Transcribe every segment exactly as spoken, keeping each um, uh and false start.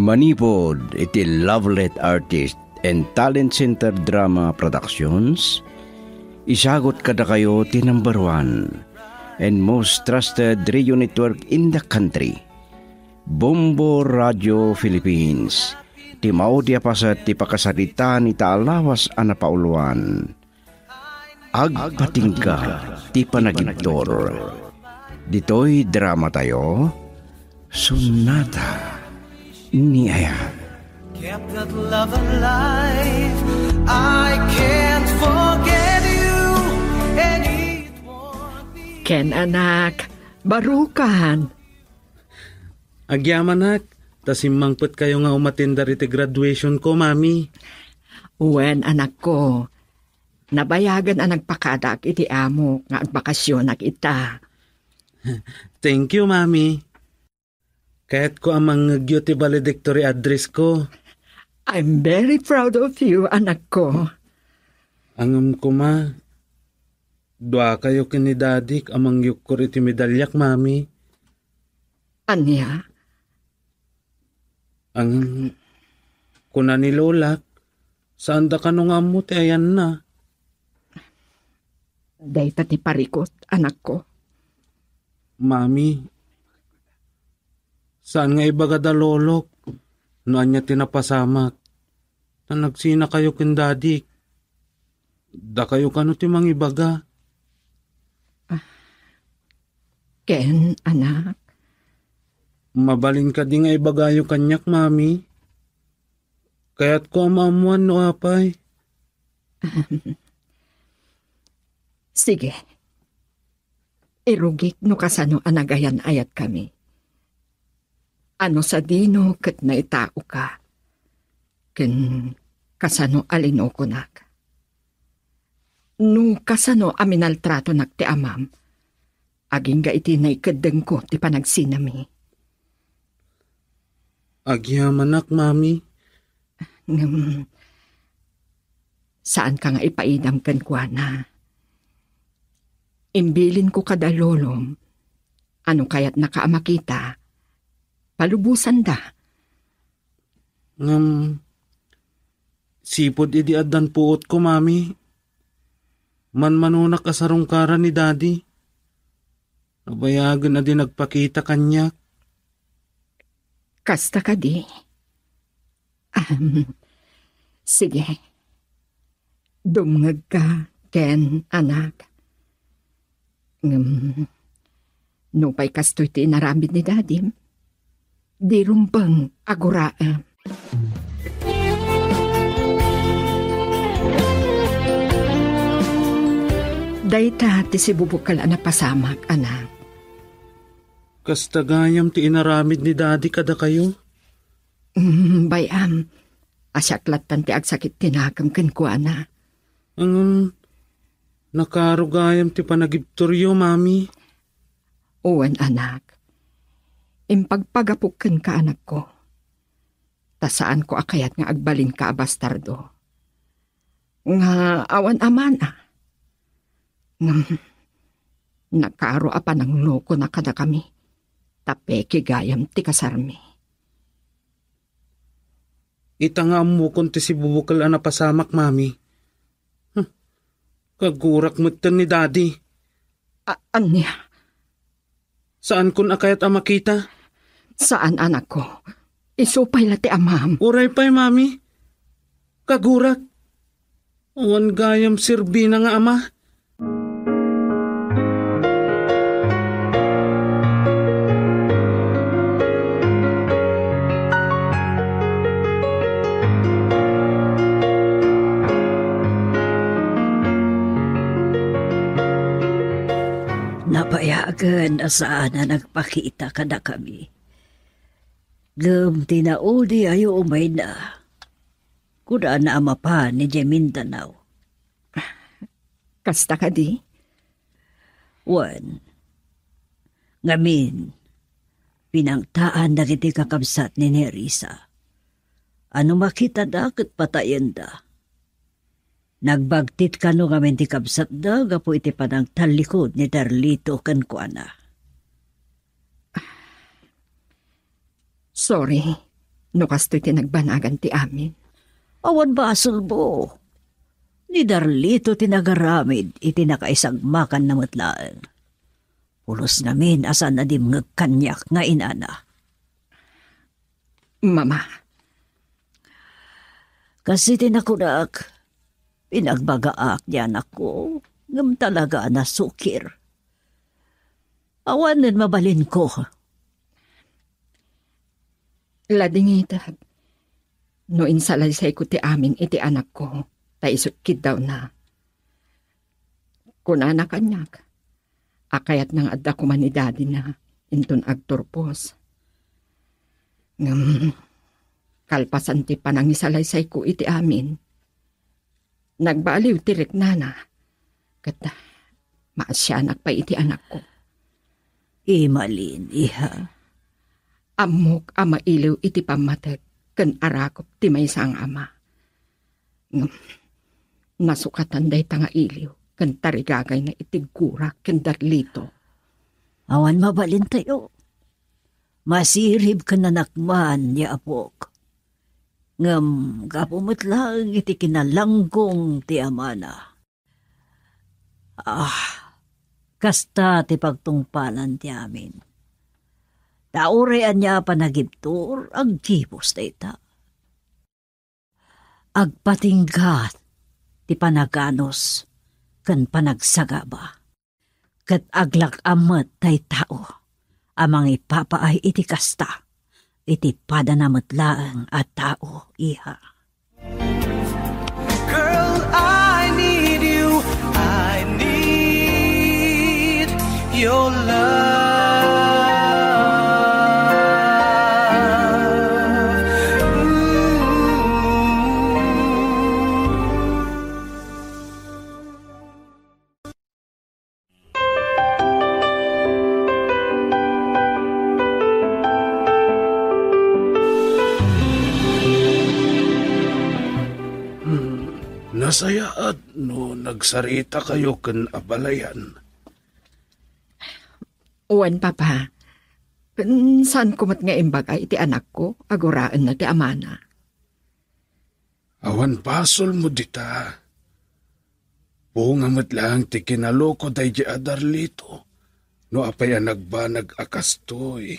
Manipud iti Lovelet Artist and Talent Center Drama Productions, isagut kadakayo ti number one and most trusted radio network in the country, Bombo Radio Philippines, ti maudi a paset ti pakasaritaan ita a lawas a napauluan. Agpatingga ti panagibtur. Ditoy dramatayo, Sonata ni Ayan. Kept that love alive. I can't forget you, and it won't be. Ken, anak, barukan. Agyamanak, ta simmangpetkayo nga umatindar iti graduation ko, Mami. Wen, anakko. Nabayagen a nagpakadak iti amok nga agbakasionak ita. Thank you, Mami. Kayatko a mangngegyo ti valedictory address ko. I'm very proud of you, anakko. Ngem koma, duakayo ken ni Dadik a mangyukkor iti medalyak, Mami. Ania? Ngem, kuna ni Lolak, saanda kano nga ammo ti ayanna. Dayta ti parikut, anakko. Mami, saan nga ibaga da Lolok no ania ti napasamak. Ta nagsinakayo ken Dadik. Dakayo kano ti mangibaga. Ah, Ken, anak. Mabalin kadi nga ibagayo kaniak, Mami? Kayatko a maammuan no apay. Sige. Irugik no kasano a nagayan-ayatkami. Ano sadino ket naitaoka, ken kasano a linukonak. No kasano a minaltratonak ti amam, agingga iti naikeddengko ti panagsinami. Agyamanak, Mami. Ngem, saanka nga ipaidam kenkuana. Imbilinko kada lolom, ano kayatnaka a makita, palubosanda. Ngem, sipud idi addan puotko, Mami, manmanonak a sarungkaran ni Daddy. Nabayagen a di nagpakita kaniak. Kasta kadi? Ahem. Sige. Dumngegka, Ken, anak. Ngem, nupay kastoy ti inaramid ni Dadim, di rumbeng a guraem. Dayta ti sibubukel a napasamak, anak. Kasta gayam ti inaramid ni Dadi kadakayo? Mm, bay-am. A siak lattan ti agsakit ti nakem kenkuana. Ngem, nakaro gayam ti panagibturyo, Mami. Wen, anak. Impagpagapok kenka, anakko. Ta saanko a kayat nga agbalinka a bastardo. Nga awan amana. Ngem, nakaro a pananglokona kadakami. Ta peke gayam ti kasarmi. Ita nga ammokon ti sibubukel a napasamak, Mami. Hmm. Kagurak metten ni Dadi. A-, ania? Saankon a kayat a makita? Saan, anakko. Isu pay la ti amam. Uray pay, Mami. Kagurak. Awan gayam serbina nga ama. Nabayagen a saan a nagpakita kadakami. Ngem ti naudi a yuumayna, kunana a mapan idiay Mindanao. Kasta kadi? Wen. Ngamin, pinangtaan dagiti kakabsat ni Nerissa. A no makitada ket patayenda. Nagbagtit kano ngamin ti kabsatda gapu iti panangtallikud ni Darlito kenkuana. Sorry. no kastoy ti nagbanagan ti amin. Awan basolmo. Ni Darlito ti nagaramid iti nakaisagmakanna met laeng. Pulos ngamin a saan a dimngeg kaniak nga inana. Mama. Kas iti nakunak, pinagbagaak ti anakko, ngem talaga a nasukir. Awanen mabalinko. Ladingit, no insalaysayko ti amin iti anakko, ta isut' kiddawna. Kunana kaniak, a kayatna nga adda koma ni dadina inton agturpos. Ngem kalpasan ti panangisalaysayko iti amin, nagbaliw ti riknana, ket maasianak pay iti anakko. Imalin, iha. Ammok a mailiw iti pammateg ken arakop ti maysa nga ama. Ngem nasukatan dayta nga iliw ken tarigagayna iti gurak ken Darlito. Awan mabalintayo. Masirib ken nanakman ni apok. Ngem gapu met laeng iti kinalanggong ti amana. Ah, kasta ti pagtungpalan ti amin. Ta uray ania a panagibtur, aggibus dayta. Agpatingga ti panaganus ken panagsagaba, ket aglak-am met tay tao a mangipapaay iti kasta, iti padana met laeng a tao, iha. Girl, I need you. I need your love. Ooh. Hmm, nasayaat no nagsaritakayo ken abalayan. Wen, Papa. Ken saanko met nga imbaga iti anakko a guraenna ti amana. Awan basolmo dita. Bunga met laeng ti kinaloko daydi a Darlito, no apay a nagbanag a kastoy.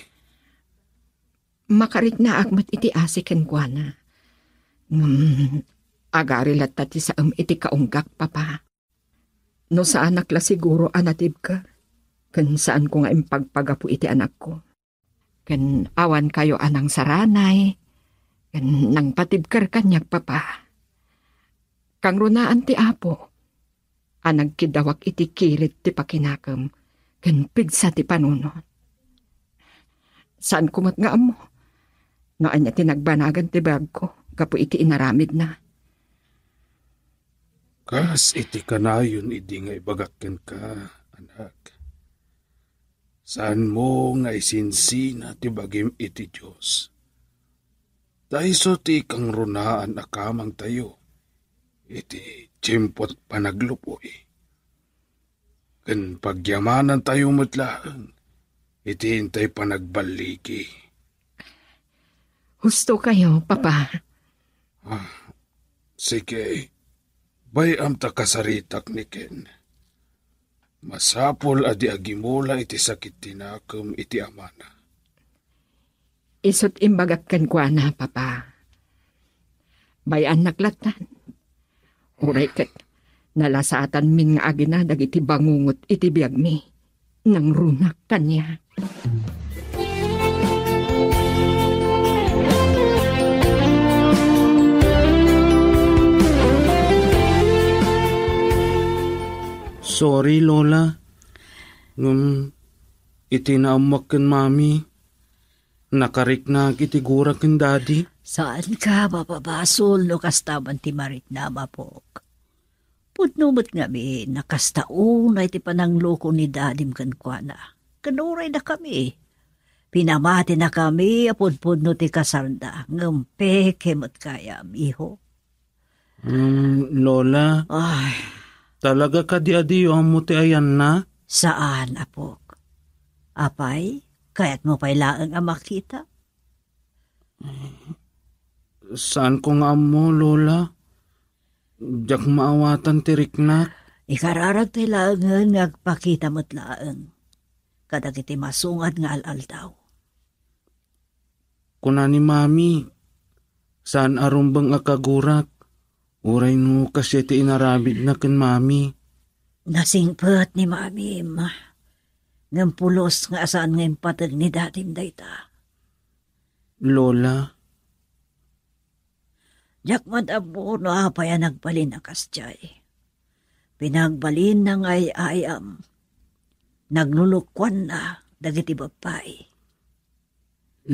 Makariknaak met iti asi kenkuana. Ngem agari latta ti saem iti kaunggak, Papa. No saanak la siguro a natibker, ken saanko nga impagpagapu iti anakko. Ken awankayo a nangsaranay, ken nangpatibker kaniak, Papa. Kangrunaan ti Apo a nagkiddawak iti kired ti pakinakem ken pigsa ti panunot. Saanko met nga ammo no ania ti nagbanagan ti biagko gapu iti inaramidna. Kas iti kanayon idi nga ibagak kenka, anak. Saanmo nga isinsina ti bagim iti Dios. Ta isu ti kangrunaan a kamangtayo iti tiempo ti panagluboy. Ken pagyamanantayo met laeng iti intay panagballigi. Husto kayo, Papa. Ah, sige. Bay-am ta kasaritak ni Ken. Masapul a di agimula iti sakit ti nakem iti amana. Isut' imbagak kenkuana, Papa. Bay-annak lattan. Uray ket nalasatanmin nga agina dagiti bangungot iti biagmi. Nangrunak kaniak. Sorry, Lola. Ngem iti naammoak ken Mami, nakariknak iti gura ken Daddy. Saanka mapabasol no kasta man ti mariknam, apok. Pudno met ngamin a kasta unay ti panangloko ni Dadim kenkuana. Ken uray dakami, pinamatinakami a pudpudno ti kasarda, ngem peke met gayam, iho. Hmm, Lola, Ay. Talaga kadi a diyo ammo ti ayanna? Saan, apok. Apay, kayatmo pay laeng a makita? Saanko nga ammo, Lola. Diak maawatan ti riknak. Ikararagtay laengen nga agpakita met laeng kadagiti masungad nga al-aldaw. Kuna ni Mami, saan a rumbeng a kagurak, uray no kasdiay ti inaramidna ken Mami. Nasingpet ni Mamim, ngem pulos nga saan nga impateg ni Dadim dayta. Lola. Diak met ammo no apay a nagbalin a kasdiay. Pinagbalinna nga ay-ayam. Naglulukuanna dagiti babbai.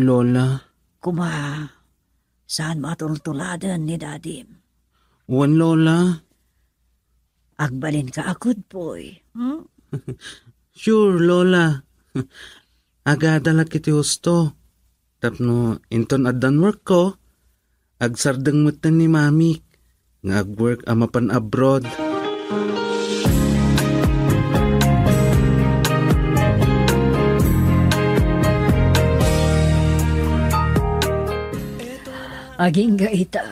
Lola. Kuma, saan matultuladen ni Dadim? Wen, Lola. Agbalinka a good boy, hmm? Sure, Lola. Agadalak iti husto. Tapno inton addan workko, agsardeng metten ni Mamik nga agwork a mapan abroad. Agingga ita,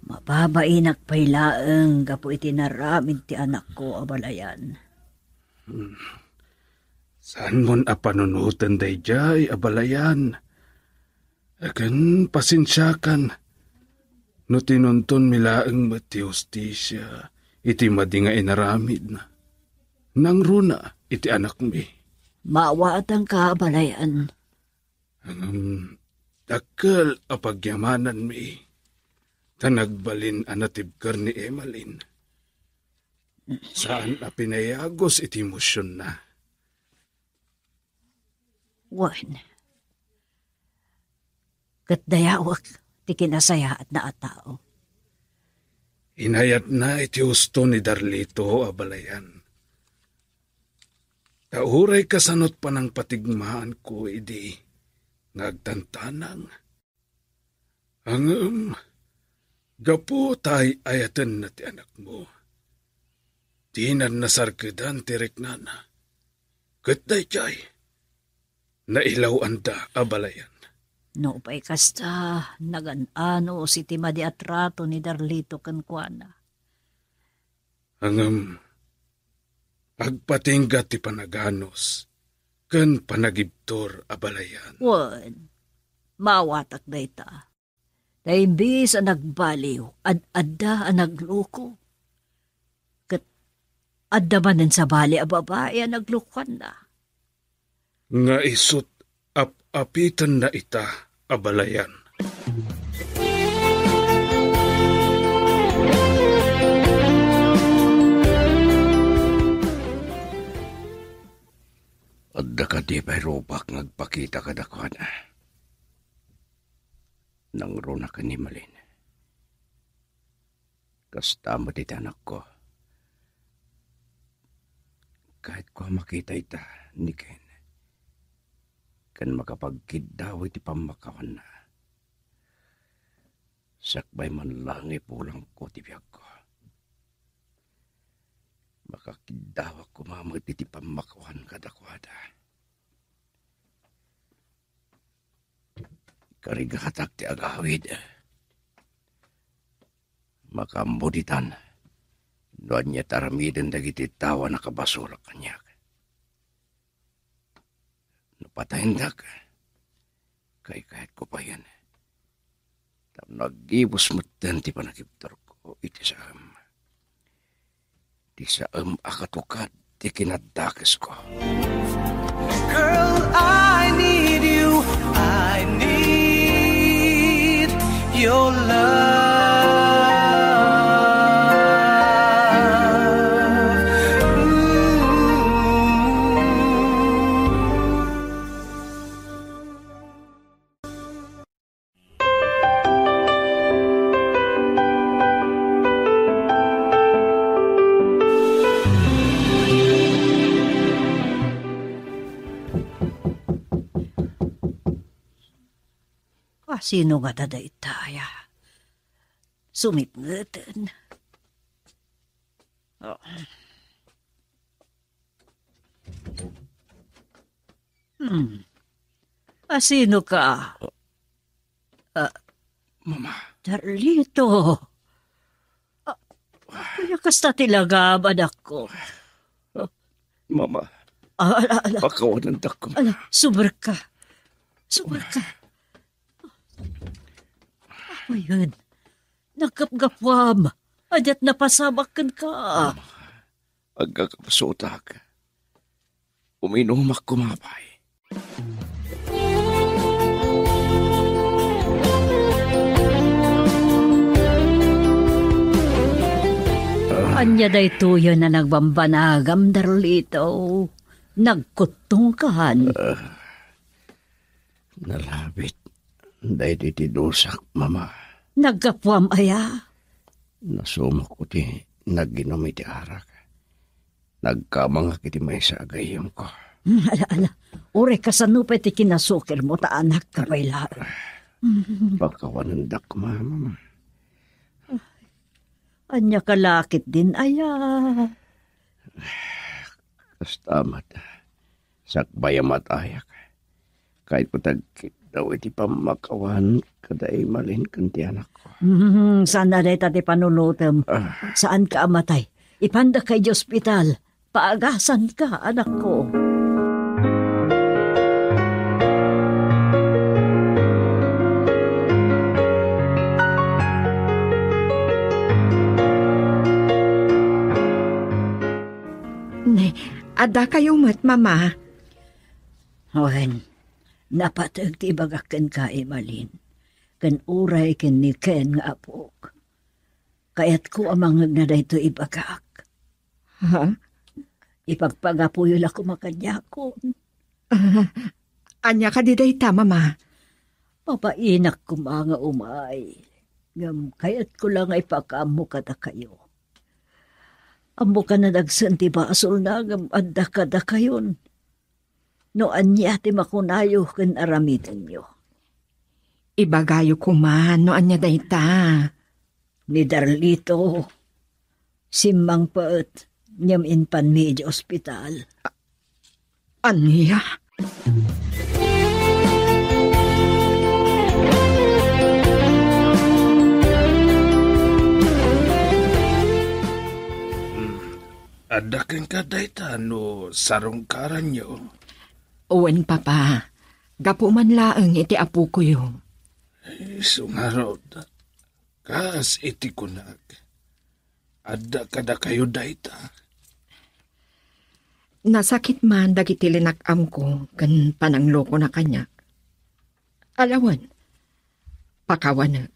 mababainak pay laeng gapu iti naramid ti anakko a balayan. Hmm. Saanmon a panunoten daydiay a balayan. Ken pasensiakan no tinuntonmi laeng met ti hustisia iti madi nga inaramidna. Nangruna iti anakmi. Maawatanka a balayan. Ngem dakkel a pagyamananmi ta nagbalin a natibker ni Emalin. Saan a pinayagus iti emosionna. Wen, ket dayawek ti kinasayaatna a tao. Inayatna iti husto ni Darlito a balayan. Ta uray kasanot panangpatigmaanko idi nga agtantanang. Ngem, gapu ta ay-ayatenna ti anakmo, dinan nasarkedan ti riknana. Ket daydiay, nailawanda a balayan. Nupay kasta, nagan-anos iti madi a trato ni Darlito kenkuana. Ngem, agpatingga ti panaganus ken panagibtur a balayan. Wen, maawatak dayta. Ta imbes a nagbaliw, ad-adda a nagluko. Ket adda manen sabali a babai a naglukoanna. Nga isut' ap-apitenna ita a balayan. Adda kadi pay rubak nga agpakita kadakuada? Nangruna ken ni Malin. Kasta met iti anakko. Kayatko a makita ita ni Ken ken makapagkiddaw iti pammakawanna. Sakbay man laeng ipulangko ti biagko, makakiddawak koma met iti pammakawan kadakuada. Karigatak ti agawid. Makaammo ditan no ania ti aramiden dagiti tao a nakabasolak kaniak. No patayendak, kaykayatko payen tapno aggibus metten ti panagibturko iti saem. Ti saem a katukad ti kinaddakesko. Girl, I need you. I need your love. Ooh. A, sino ngata dayta a sumipngeten? Oh. Hmm. A, sino ka? Ah, Mama. Darlito. Ah, kaya kasta ti lagam, anakko. Mama, Ah, ala, ala. Pakawanandakko. Ala, suber ka. Suber ka. Apayen, naggapgapuam. Adiat napasamak kenka. Agkakapsutak. Uminumak koma pay. Ania daytoyen a nagbambanagam, Darlito? Nagkuttongkan. Ah, nalabit daydi ti dusak, Mama. Naggapuam aya? Nasumok ti nag-inum iti arak. Nagkamangak iti maysa a gayyemko. Hmm, ala, ala. Uray kasano pay ti kinasukirmo ta anak ka pay laeng. Pakawanendak, Mama. Ania ka la ketdin aya? Kasta met, sakbay a matayak. Kayatko ti agkiddaw iti pammakawan kada Emalin ken ti anakko. Hmm, saan a dayta ti panunotem. Ah. Saanka a matay. Ipandaka idiay ospital. Paagasanka, anakko. Ne, addakayo met, Mama. Wen, napateg ti ibagak kenka, Emalin, ken uray ken ni Ken nga apok. Kayatko a mangngegna daytoy ibagak. Ha? Ipagpagapuyo la koma kaniakon. Ah, ania kadi dayta, Mama? Mabainak koma nga umay. Ngem kayatko la nga ipakaammo kadakayo. Ammok a nadagsen ti basolna ngem adda kadakayon no ania ti makunayo ken aramidenyo. Ibagayo koma no ania dayta. Ni Darlito, simmangpet, ngem impanmi idiay ospital. A-, ania? Hmm. Adda kenka dayta no sarungkaranyo? Wen, Papa. Gapu man laeng iti apokoyo. Isu ngarud, kas iti kunak, adda kadakayo dayta. Nasakit man dagiti linak-amko ken pananglokona kaniak. Alawen, pakawanek.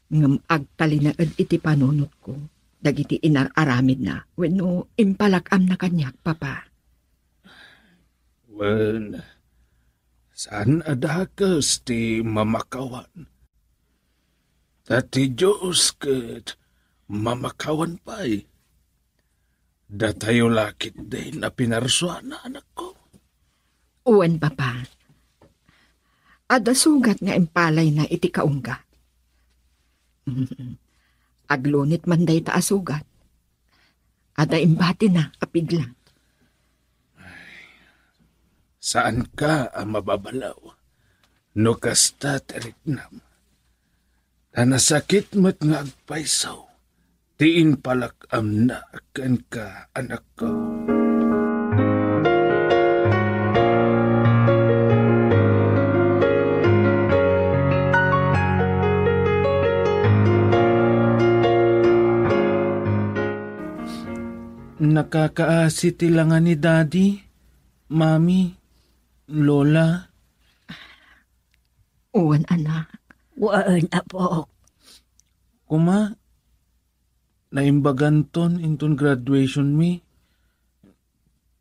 Ngem agtalinaed iti panunotko dagiti inar-aramidna wenno impalak-amna kaniak, Papa. Wen, saan a dakes ti mamakawan. Ta ti Dios ket mamakawan pay. Datayo la ketdin a pinarsuana, anakko. Wen, Papa. Adda sugat nga impalayna iti kaungga. Aglunit man dayta a sugat. Adda imbatina a pigla. Saanka a mababalaw no kasta ti riknam. Ta nasakit met nga agpayso ti impalak-amna kenka, anakko. Nakakaasi ti langa ni Daddy, Mami, Lola. Wen, anak. Wen, apok. Koma, naimbaganton inton graduation mi.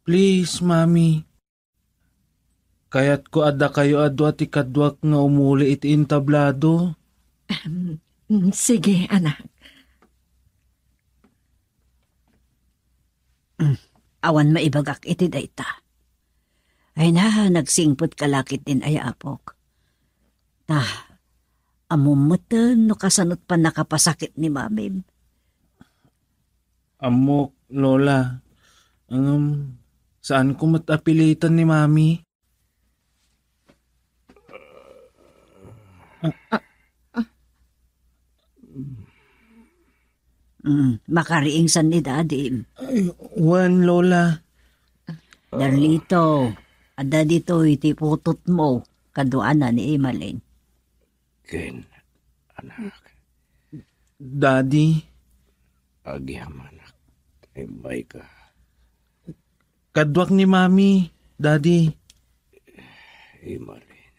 Please, Mami. Kayatko a dakayo a dua ti kaduak nga umuli iti entablado. Ahem. Mm, sige, anak. Mm, awan maibagak iti dayta. Ay na, nagsingpet ka la ketdin aya, apok. Ta, ammom metten no kasanot pannakapasakit ni mamim. Ammok, Lola. Ngem, saanko met a piliten ni Mami. Ah, ah, ah, Mm, makariing san ni Dadim. Ay, wen, Lola. Darlito, adda ditoy ti putotmo, kaduana ni Emalin. Ken, anak. Daddy. Agyamanak, immay ka. Kaduak ni Mami, Daddy. Emalin,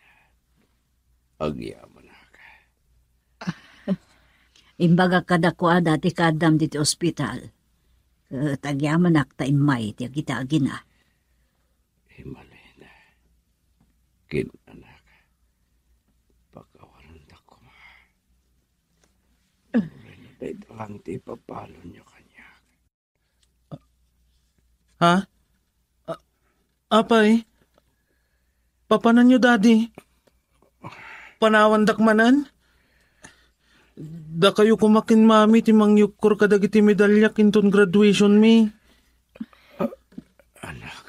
agyamanak. Imbagak kadakuada ti kaaddam ditoy ospital. Ket agyamanak ta immay ti agitagina. Emalin, ken anak, pakawanendak koma. Uray no dayta laeng ti ipabalonyo kaniak. Ha? A-, apay? Papananyo, Daddy? Panawandak manen? Dakayo koma ken Mami ti mangyukkor kadagiti medalyak inton graduation mi. Anak.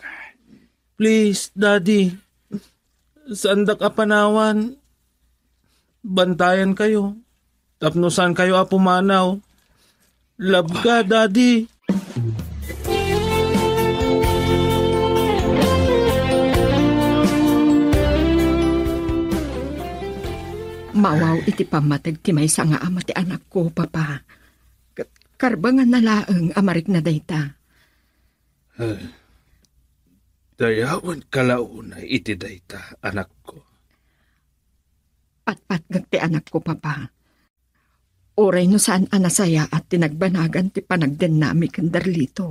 Please, Daddy. Saandak a panawan. Bantayan kayo. Tapno saan kayo a pumanaw. Love ka, Daddy. Mawaw iti pammateg ti maysa nga ama ti anakko, Papa. Ket karbanganna laeng a marikna dayta. Dayawenka la unay iti dayta, anakko. Patpatgek ti anakko, Papa. Uray no saan a nasayaat ti nagbanagan ti panagdennami ken Darlito.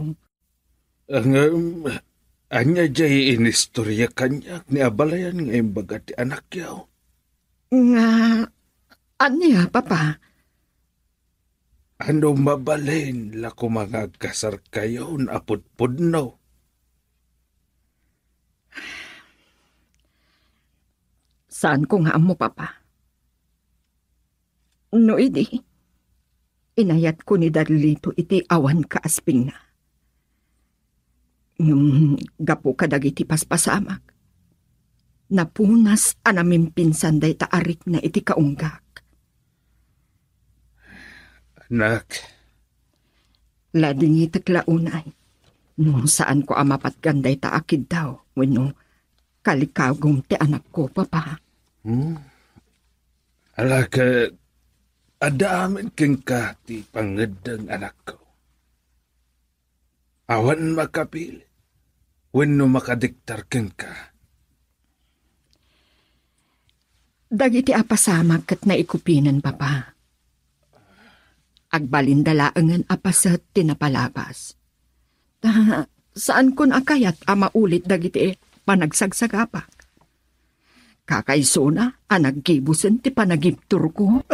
Ngem, ania diay inistoria kaniak ni abalayan nga imbaga ti anakyo? Nga, ania, Papa? Ano mabalin la koma nga agkasarkayon a pudpudno? Saanko nga ammo, Papa. No idi, inayatko ni Darlito iti awan kaaspingna. Ngem gapu kadagiti paspasamak, napunas a namimpinsan dayta a rikna iti kaunggak. Anak. Ladingitek la unay no saanko a mapatgan dayta a kiddaw wenno kalikagum ti anakko, Papa. Hmm? Ala ket, adda amin kenka ti pangngeddeng, anakko. Awan makapili wenno makadiktar kenka. Dagiti a pasamak ket naikupinen, Papa. Agbalinda laengen a paset ti napalabas. Ta, saankon a kayat a maulit dagiti panagsagsagabak. Kakaisuna a naggibusen ti panagibturko.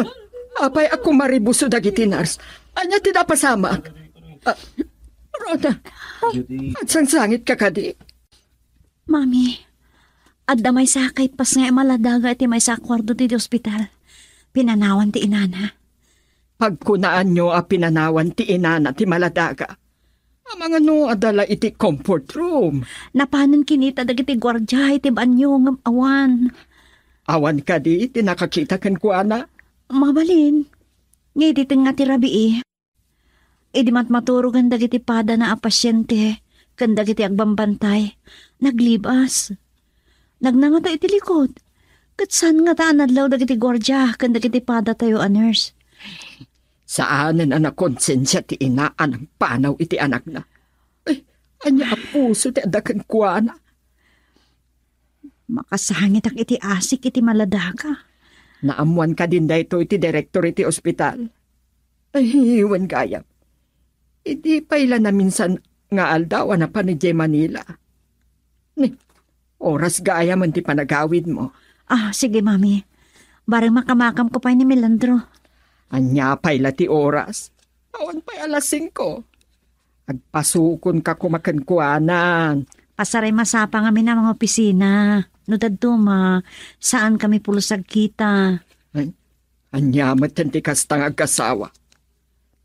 Apay a kumaribuso dagiti nurse? Ania ti napasamak? Ah, Rhoda, agsangsangitka kadi? Mami, adda maysa a kaippas nga imaladaga iti maysa a kuarto ti ospital. Pinanawan ti inana. Pagkunaanyo a pinanawan ti inana ti maladaga. Amangan no adda la iti comfort room. Napanen kinita dagiti guardia iti banio ngem awan. Awan kadi ti nakakita kenkuana? Mabalin. Ngem idi tengnga ti rabii, idi matmaturogen dagiti padana a pasiente ken dagiti agbambantay, naglibas. Nagnangata iti likod. Ket saan ngata a nadlaw dagiti guardia ken dagiti padatayo a nurse? Saanen a nakonsensia ti ina a nagpanaw iti anakna. Ay, ania a puso ti adda kenkuana? Makasangitak iti asik iti maladaga. Naammoan kadin daytoy ti direktor iti ospital? Ay, wen gayam. Idi pay la naminsan nga aldaw a napan idiay Manila. Ni, oras gayam ti panagawidmo. Ah, sige, Mami. Bareng makamakamko pay ni Melandro. Ania pay la ti oras? Awan pay alas singko. Agpasukonka koma kenkuana. Pasaray masapa ngamin a mangopisina. No dadduma, saan kami pulos agkita. Ay, ania met ti kasta nga agasawa?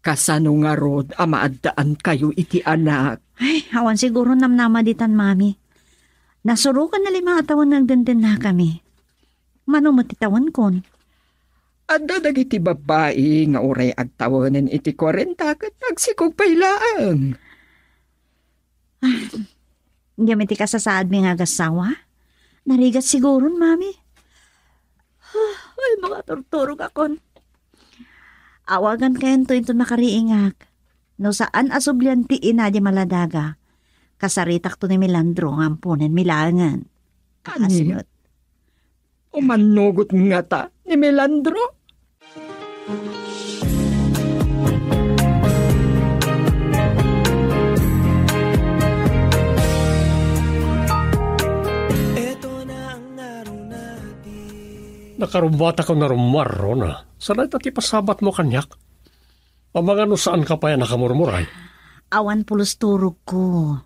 Kasano ngarud a maaddaankayo iti anak? Ay, awan siguro namnama ditan, Mami. Nasurokan na lima a tawen nga agdendennakami. Mano met ti tawenkon? Adda dagiti babbai nga uray agtawenen iti kuarenta ket nagsikog pay laeng. Ngem iti kasasaadmi nga agassawa, narigat siguron, Mami. Ay, makaturturogakon. Awagankayo inton makariingak. No saan a sublian ti ina diay maladaga, kasaritakto ni Melandro nga amponenmi laengen. Ania? Kaasino? Umannugot ngata ni Melandro? Nakarubbatakon a rummuar, Rona. Saan dayta ti pasabatmo kaniak? Amangan no saanka pay a nakamurmuray. Awan pulos turogko.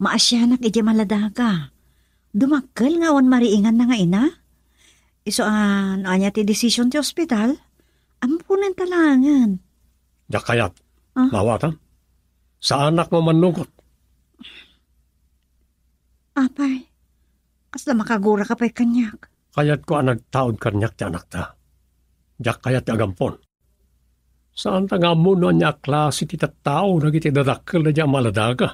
Maasianak idiay maladaga. Dumakkel nga awan mariinganna nga ina. Isu a, no ania ti desisyon ti ospital, amponenta laengen. Diak kayat. Ah? Mawatan? Saanak nga umannugot. Apay, kasla makaguraka pay kaniak. Kayatko a nagtaud kaniak ti anakta. Diak kayat ti agampon. Saanta nga ammo no ania a klase ti tattao dagiti dadakkel daydiay a maladaga.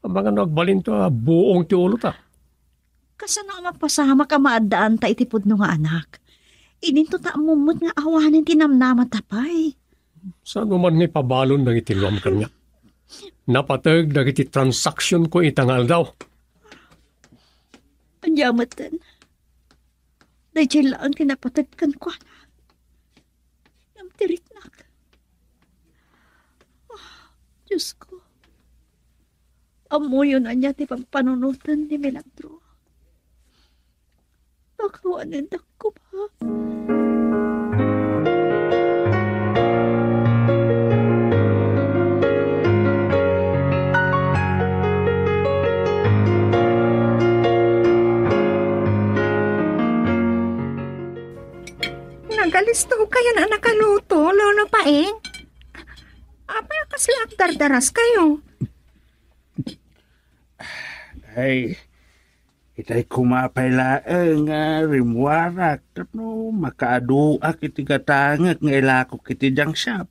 Amangan no agbalinto a buong ti ulota. Kasano a mapasamak a maaddaanta iti pudno nga anak? Idinto ta ammo met nga awanen ti namnamata pay. Saan man nga ipabalon dagiti luam kaniak? Napateg dagiti transaksionko ita nga aldaw. Ania metten? Daydiay laeng ti napateg kenkuana. Ngem ti riknak. Ah, Diosko. Ammoyon ania ti pampanunoten ni Melandro. Pakawanendak koma. Nagalisto kayon a nakaluto, Lolo Paeng? Apay a kasla agdardaras kayo? Ay, itay koma pay laeng nga rimmuarak tapno makaaduak iti gatangek nga ilakok iti junk shop.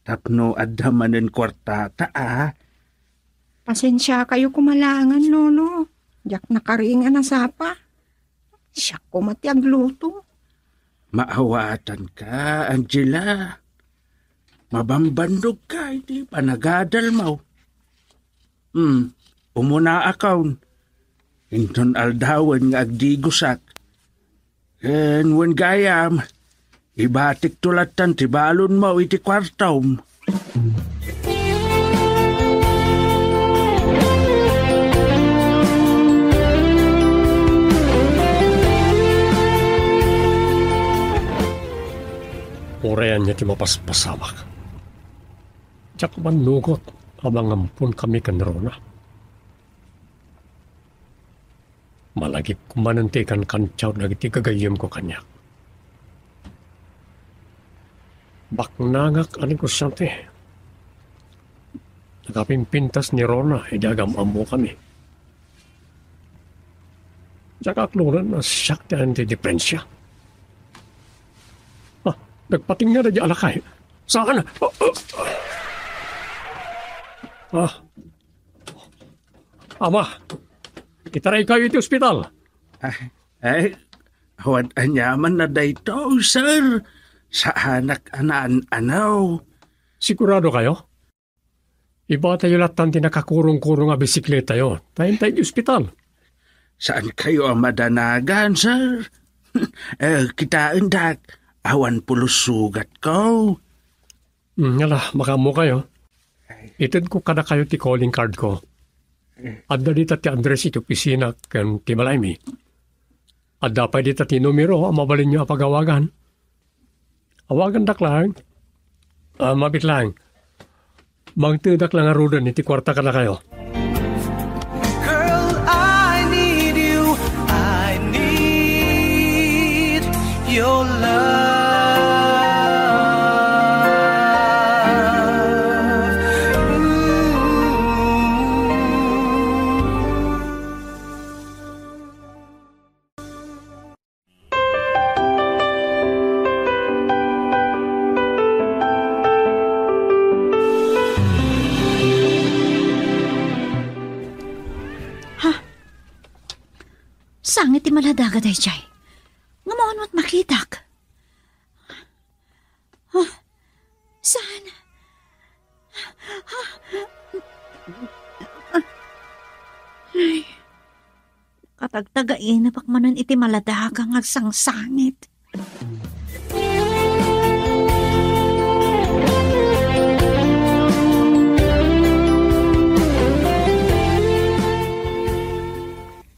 Tapno adda manen kuartata, a. Pasensia kayo koma laengen, Lolo. Diak nakariing a nasapa. Siak koma ti agluto. Maawatanka, Angela. Mabambannogka iti panagadalmo. Hmm, umunaakon. Inton aldawen nga agdigosak. Ken wen gayam, ibatikto lattan ti balonmo iti kuartom. Uray ania ti mapaspasamak. Diak mannugot a mangamponkami ken Rona. Malagipko manen ti ikankantiaw dagiti gagayyemko kaniak. Baknangak a negosyante. Nakapimpintas ni Rona idi agam-ammokami. Diak aklonen a siak ti antidipensia. Ah, nagpatingngada diay alakay. Saan? Ah, ah, ah. Ama, itaraykayo iti ospital. Ay, ay, awan aniamanna daytoy, sir. Saanak a naan-anaw. Sigurado kayo? Ibatayo lattan ti nakakurong-kurong a bisikletayo. Ta intay iti ospital. Saan kayo a madanagan, sir? Eh, kitaendak, awan pulos sugatko. Hmm, ala, makaammo kayo. Itedko kadakayo ti calling card ko. Adda dita ti address iti opisina ken ti balaymi. Adda pay dita ti numero a mabalinyo a pagawagan. Awagandak laeng. Ah, mabiit laeng. Mangtedak la ngaruden iti kuarta kadakayo. Girl, I need you. I need your love. Ooh. Sangit ti maladaga daydiay. Ngem awan met makitak. Huh? Saan? Ay. Katagtagainep ak manen iti maladaga nga agsangsangit.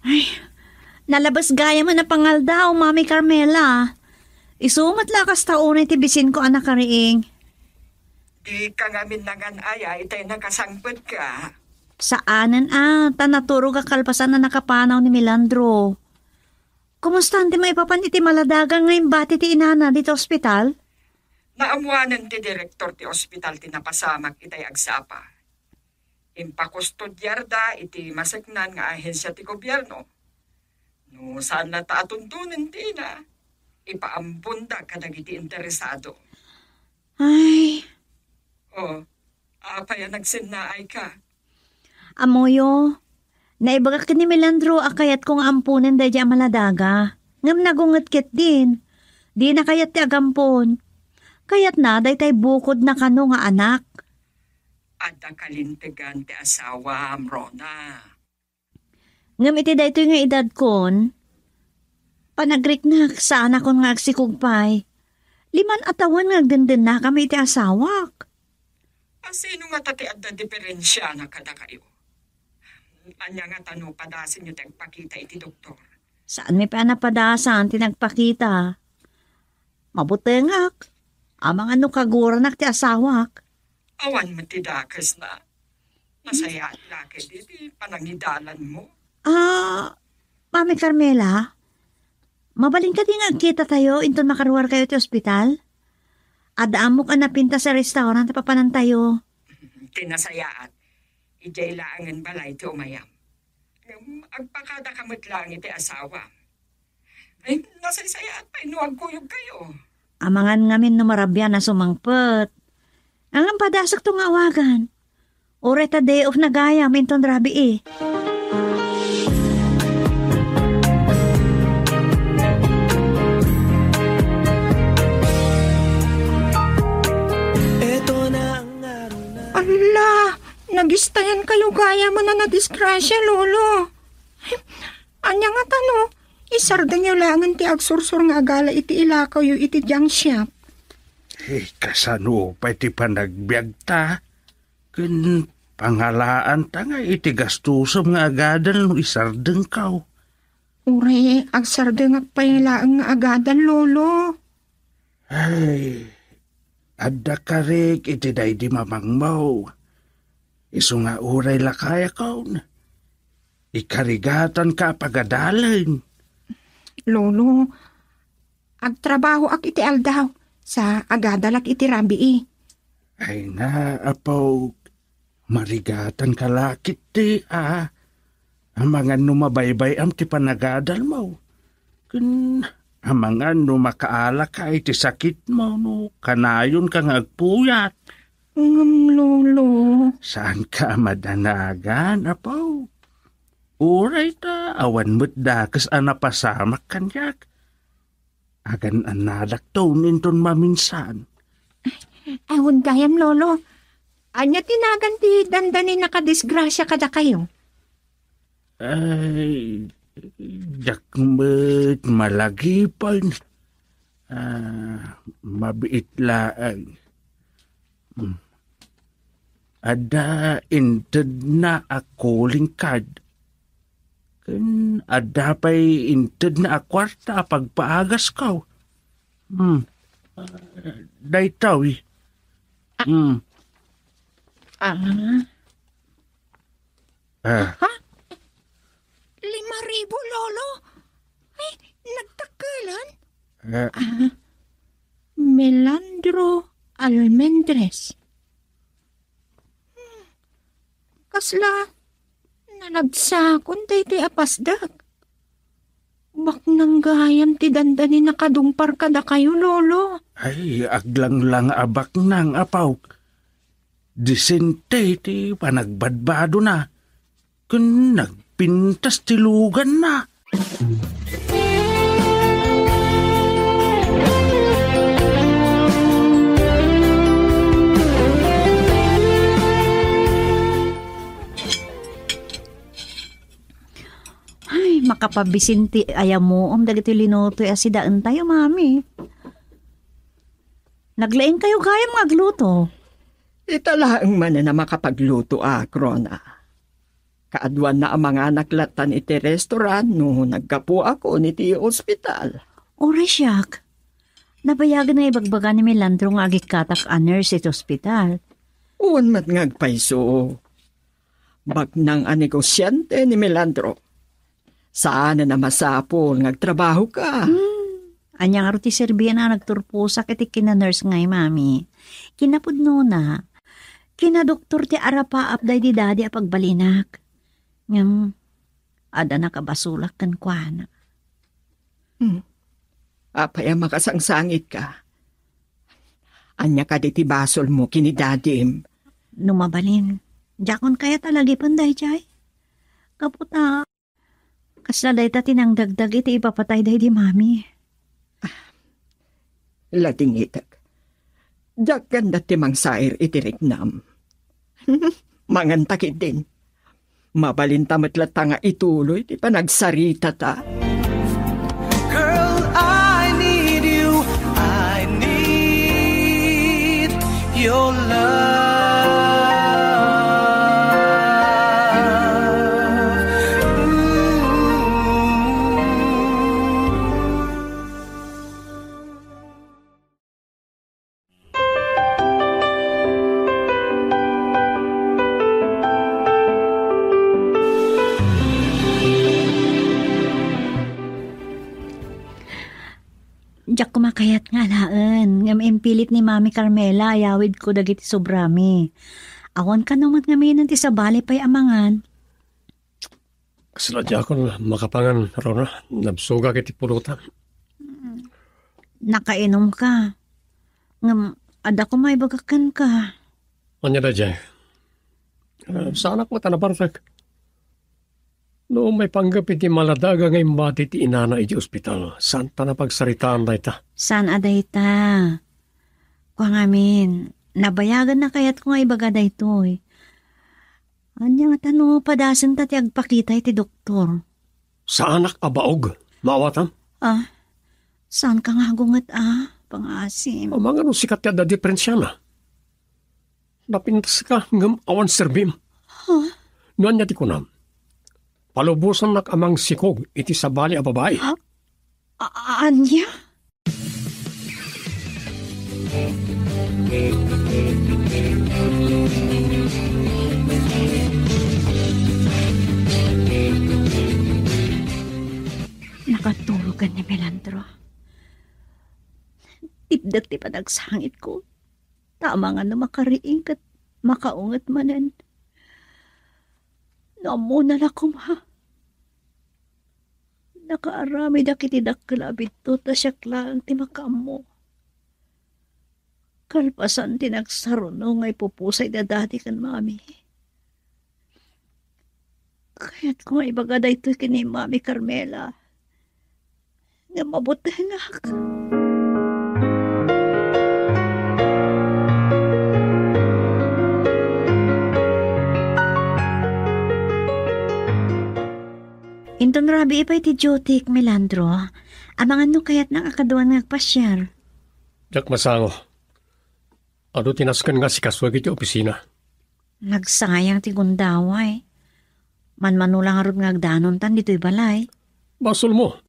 Ay, nalabes gayam a napangaldaw, Mami Carmela. Isu met la kasta unay ti bisinko a nakariing. Dika ngamin nangan-aya itay nakasangpetka. Saanen a, ta naturog a kalpasan a nakapanaw ni Melandro. Kumusta ti maipapan iti maladaga nga imbati ti inana dita ospital? Naammoanen ti direktor ti ospital ti napasamak itay agsapa. Impakustudiarda iti maseknan nga ahensia ti gobierno. No saan latta a tuntunen ti ina, ipaamponda kadagiti interesado. Ay. O, apay a nagsennaayka? Ammoyo, naibagak ken ni Melandro a kayatko nga amponen daydiay a maladaga. Ngem nagunget ketdin. Dina kayat ti agampon. Kayatna daytay bukodna kano nga anak. Adda kalintegan ti asawam, Rona. Ngem iti daytoy nga edadkon, panagriknak, saanakon nga agsikog pay. Lima a tawen nga agdendennakami iti asawak. A, sino ngata ti adda diferensiana kadakayo? Ania ngata no padasenyo ti agpakita iti doktor? Saanmi pay a napadasan ti nagpakita. Mabutengak. Amangan no kaguranak ti asawak. Awan met ti dakesna. Nasayaat la ketdi ti panangidalanmo. Ah, Mami Carmela, mabalin kadi nga agkitatayo inton makaruarkayo ti ospital? Adda ammok a napintas a restaurant a papanantayo. Ti nasayaat, idiay laengen balay ti umayam. Ngem agpakadaka met laeng iti asawam. Ay, nasaysayaat pay no agkuyogkayo. Amangan ngamin no marabian a sumangpet. Ngem padasekto nga awagan. Uray ta day off na gayam inton rabii. Alla, nagistayan kayo gayam a nadisgrasya, Lolo. Ania ngata no, isardengyo laengen ti agsursor nga agala iti ilakawyo iti junk shop? Eh, kasano pay ti panagbiagta? Ken pangalaanta nga iti gastosem nga agadal no isardengko. Uray agsardengak pay laeng nga agadal, Lolo. Ay, adda karik iti daydi mamangmo. Isu nga uray lakayakon, ikarigatanka a pagadalen. Lolo, agtrabahoak iti aldaw, sa agadalak iti rabii. Ay na, apo, marigatanka la ketdi a. Amangan no mabaybay-am ti panagadalmo. Ken amangan no makaalaka iti sakitmo no kanayonka nga agpuyat. Ngem, Lolo. Saanka a madanagan, apo. Uray ta awan met dakes a napasamak kaniak. Agan-annadakton inton maminsan. Awan gayam, Lolo. Ania ti nagan ti dandani nakadisgrasya kadakayo? Ay, diak met malagipen. Ah, mabiit laeng. Hmm. Adda intedna a calling card. Ken adda pay intedna a kuarta a pagpaagasko. Hmm. Daytoy. Hmm. Ah. Ah. Ha? Lima ribu, Lolo? Ay, nagtakkelan? Ah. Ah, Melandro Almendres. Hmm, kasla nalagsakon daytoy a pasdek. Baknang gayam ti dandani nakadungpar kadakayo, Lolo. Ay, aglanglang a baknang, apo. Disente ti panagbadbadona. Ken nagpintas ti luganna. Ay, makapabisin ti ayamuom dagiti linutoy a sidaentayo, Mami. Naglaingkayo gayam nga agluto. Ita laeng manen a makapagluto, a, Rona. Kaaduanna a manganak lattan iti restoran no naggapuakon iti ospital. Uray siak. Nabayagen nga ibagbaga ni Melandro nga agikkatak a nurse iti ospital. Wen met nga agpayso. Baknang a negosiante ni Melandro. Saanen a masapul nga agtrabahoka. Hmm. Ania ngarud ti serbian a nagturposak iti kinanurse ngay, Mami? Kinapudnona, kinadoktor ti arapaap daydi dadi a pagbalinak. Ngem, adda nakabasolak kenkuana. Hmm. Apay a makasangsangitka? Ania kadi ti basolmo ken ni dadim? No mabalin, diakon kayat a lagipen daydiay. Gapu ta, kasla dayta ti nangdagdag iti ipapatay daydi Mami. Ladingitek. Diak ganda ti mangsair iti riknam. Manganta ketdin. Mabalinta met latta nga ituloy ti panagsaritata. Girl, I need you. I need your love. Ooh. Diak koma kayat nga alaen, ngem impilit ni Mami Carmela a yawidko dagiti sobrami. Awan kano met ngamin ti sabali pay a mangan. Kasla diakon makapangan, Rona. Nabsogak iti pulutan. Nakainumka. Ngem, adda koma ibaga kenka. Ania daydiay? Eh, saanak met a nabartek. No maipanggep iti maladaga nga imbati ti inana iti ospital, saanta a pagsaritaan dayta. Saan a dayta? Kua ngamin, nabayagen a kayatko nga ibaga daytoy. Ania ngata no padasenta ti agpakita iti doktor? Saanak a baog, maawatam? Ah, saanka nga agunget a, pangaasim? Amangan no sika ti adda diperensiana. Napintaska ngem awan serbim. Huh? No ania ti kunam? Palubosannak a mangsikog iti sabali a babai. Ha? A-, ania? Nakaturogan ni Melandro. Tipdek ti panagsangitko. Tama nga no makariing ket makaunget manen. No ammona la koma. Nakaaramidak iti dakkel a biddut ta siak laeng ti makaammo. Kalpasan ti nagsaruno nga ipupusay da Daddy ken Mami. Kayatko nga ibaga daytoy ken ni Mami Carmela. Nga mabutingak. Inton rabii pay ti dutyk, Melandro, amangan no kayatnak a kaduan nga agpasiar. Diak masango. Adu ti nasken nga sikasuek iti opisina. Nagsayang ti gundaway. Manmano la ngarud nga agdanontan ditoy balay. Basolmo.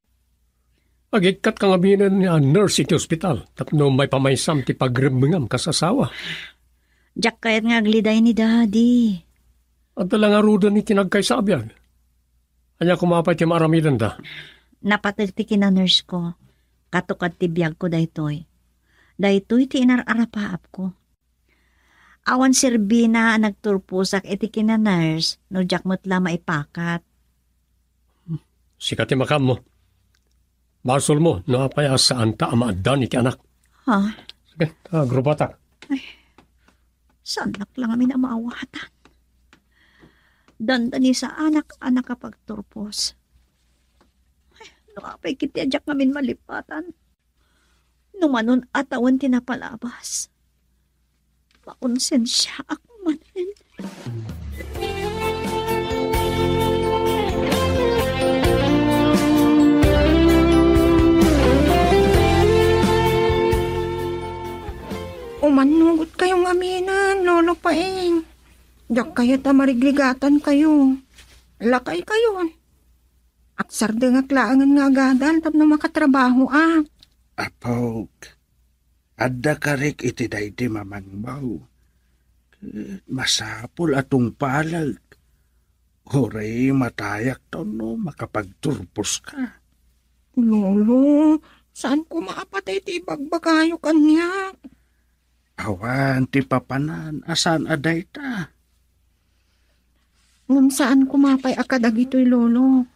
Agikkatka ngaminen a nurse iti ospital tapno maipamaysam ti pagremmengam kas asawa. Diak kayat nga agliday ni Daddy. Adda la ngaruden iti nagkaysa a biag. Ania koma pay ti maaramidenda? Napateg ti kinanurse ko. Katukad ti biagko daytoy. Daytoy ti inar-arapaapko. Awan serbina a nagturposak iti kinanurse no diak met la maipakat. Sika ti makaammo. Basolmo no apay a saanta a maaddan iti anak. Ha? Sige, ta, grupatak. Ay, saannak la ngamin a maawatan. Dandanisaanak a nakapagturpos. No apay ketdi a diak ngamin malipatan. No manon a tawen ti napalabas, makonsensiaak manen. Umannugotkayo ngaminen, Lolo Paeng. Diak kayat a marigrigatankayo. Lakaykayon. Agsardengak laengen nga agadal tapno makatrabahoak. Apok, adda karik iti daydi mamangmo. Ket masapul a tungpalek. Uray matayak ta no makapagturposka. Lolo, saan koma a patay ti ibagbagayo kaniak? Awan ti papanan a saan a dayta. Ngem saan koma pay a kadagitoy, Lolo.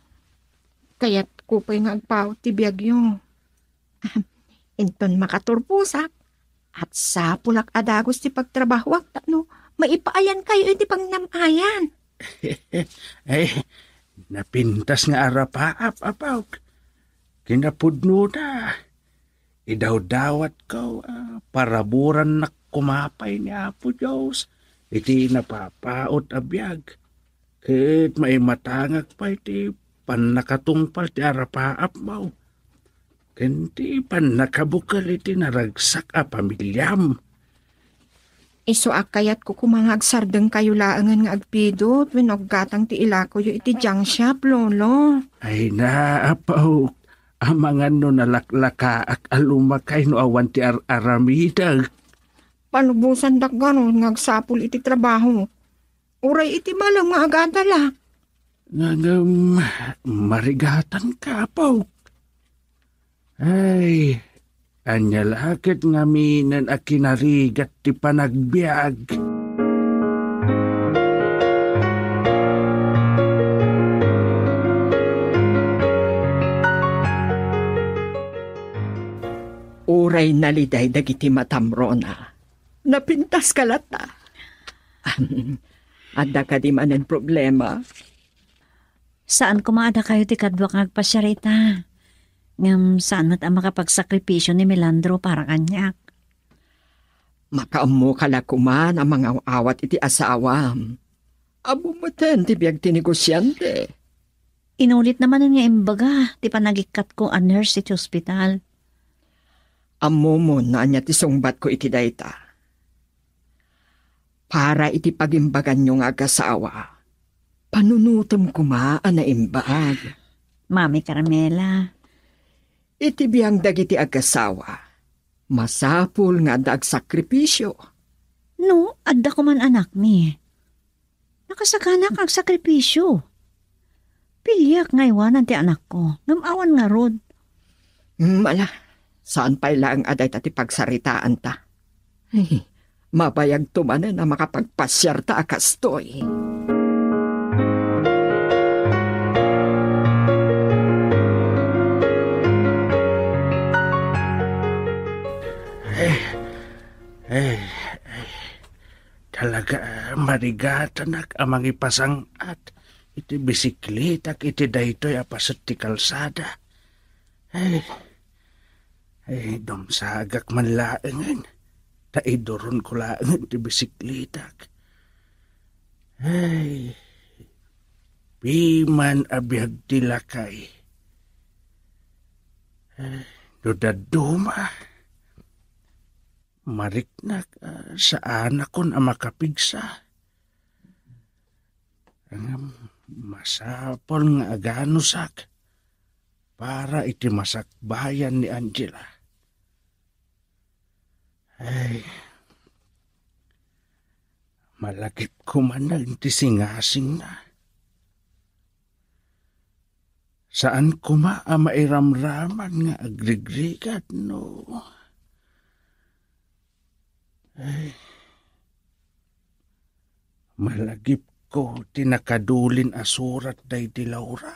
Kayatko pay nga agpaut ti biagyo. Inton makaturposak, at sapulak a dagus ti pagtrabahoak tapno maipaayankayo iti pangnam-ayan. Ay, napintas nga arapaap, apok. Kinapudnona, idawdawatko a paraburannak koma pay ni Apo Dios iti napapaut a biag, ket maimatangak pay ti pannakatungpal ti arapaapmo ken ti pannakabukel iti naragsak a pamiliam. Isu a kayatko koma nga agsardengkayo laengen nga agpidut wenno aggatang ti ilakoyo iti junk shop, Lolo. Ay na, apok, amangan no nalaklakaak a lumakay no awan ti ar-aramidek. Palubosandak garud nga agsapul iti trabaho. Uray iti malem nga agadalak. Ngem, marigatanka, apok. Ay, ania la ket ngaminen a kinarigat ti panagbiag. Uray naliday dagiti matam, Rona. Napintaska latta. Adda kadi manen problema? Saan koma a dakayo ti kaduak nga agpasiar ita. Ngem saan met a makapagsakripisio ni Melandro para kaniak. Makaammoka la koma a mangaw-awat iti asawam. Ammom meten ti biag ti negosiante. Inulitna manen nga imbaga ti panagikkatko a nurse iti ospital. Ammomon no ania ti sungbatko iti dayta. Para iti pagimbaganyo nga agasawa, panunotem koma a naimbag. Mami Carmela. Iti biag dagiti agasawa, masapul nga adda agsakripisio. No, adda koman anakmi. Nakasakanak nga agsakripisio. Piliak nga aywanan ti anakko, ngem awan ngarud. Mm, ala, saan pay laeng a dayta ti pagsaritaanta. Ay, mabayagto manen a makapagpasiarta a kastoy. Eh, eh, eh. Talaga, marigatanak a mangipasang-at iti bisikletak iti daytoy a paset ti kalsada. Ay, ay, dumsagak man laengen, ta iduronko laengen ti bisikletak. Ay, piman a biag ti lakay. Ay, no dadduma, mariknak, ah, saanakon a makapigsa. Ngem masapul nga aganusak para iti masakbayan ni Angela. Ay, malagipko manen ti singasingna. Saan koma a mairamraman nga agrigrigat no. Ay, malagipko ti nakadulin a surat daydi Laura.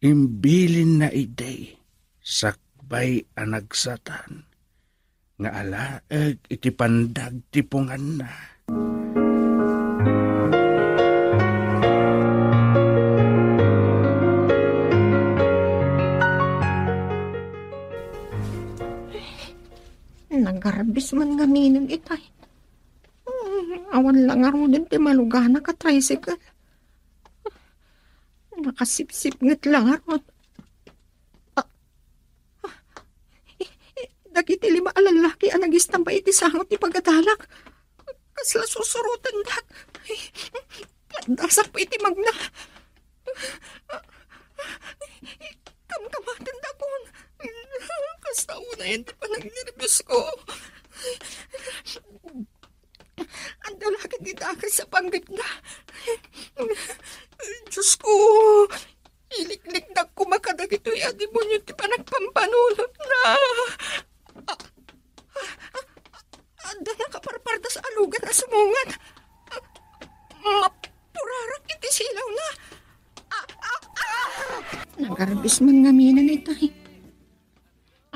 Imbilinna idi sakbay a nagsatan nga alaeg iti pandagtipunganna. Nagarbis man ngamin itay. Hmm, awan la ngaruden ti maluganak a tricycle. Nakasipsipnget la ngarud. Ah, ah, i-, i-, dagiti lima a lallaki a nagistamba iti sango ti pagadalak. Kasla sursurotendak. Ay, paddasak pay iti magna. Kamkamatendakon. Kasta unayen ti panagnerbiosko. Adda la ket ti dakes a panggepna. Diosko, iliklikdak koma kadagitoy a demonio ti panagpampanunotna. Adda nakaparpardas a lugan a sumungat. Mapurarak iti silawna. Ah, ah, ah! Nagarbis man ngamin itay.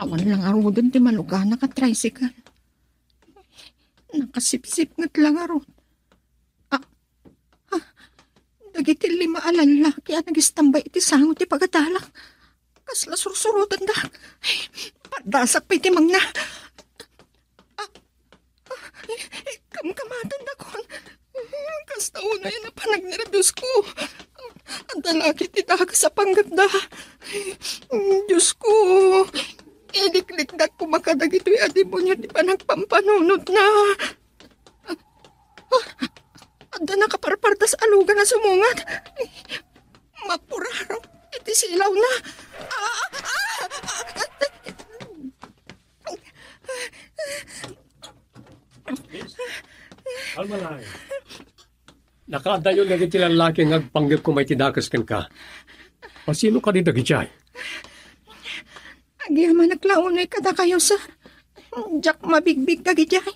Awan la ngaruden ti maluganak a tricycle. Nakasipsipnget la ngarud. Ah, ah, dagiti lima a lallaki a nagistamba iti sango ti pagadalak. Kasla sursurotendak. Paddasak pay ti magna. Ah, ah, kamkamatendakon. Kasta unayen a panagnerbiosako. Adda la ket ti dakes a panggepda. Diosko, iliklikdak koma kadagitoy a demonio ti panagpampanunotna. Ah, adda nakaparpardas a lugan a sumungat. Mapuraro iti silawna. Ah, ah, ah, ah. Alma lang. Nakaadayon dagiti lallaki nga agpanggep koma iti dakes kenka. Asino kadi dagidiay? Agyamanak la unay kadakayo, sir. Diak mabigbig dagidiay.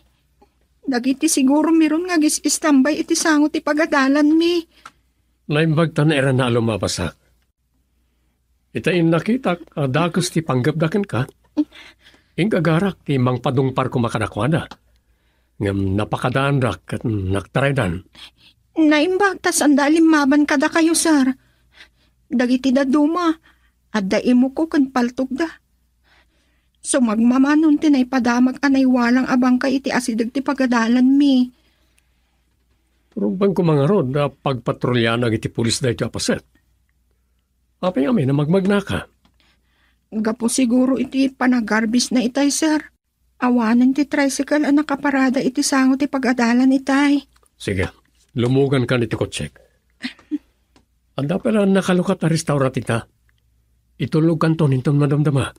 Dagiti siguro meron nga agis-istambay iti sango ti pagadalanmi. Naimbag ta nairana a lumabasak. Ita innakitak a dakes ti panggepda kenka. Ingagarak ti mangpadungpar koma kadakuada. Ngem napakadaanrak ket nagtaraydan. Naimbag ta saanda a limmaban kadakayo, sir. Dagiti dadduma, adda imuko ken paltogda. Sumagmamanon ti naipadamag a naiwalang a bangkay iti asideg ti pagadalanmi. Rugbaen koma ngarud a pagpatrolianak iti pulis daytoy a paset. Apay ngamin a magmagnaka? Gapu siguro iti panagarbisna itay, sir. Awanen ti tricycle a nakaparada iti sango ti pagadalan itay. Sige, lumugankan iti kotsek. Adda pay la nakalukat a restaurant ita. Itulogkanton inton madamdama.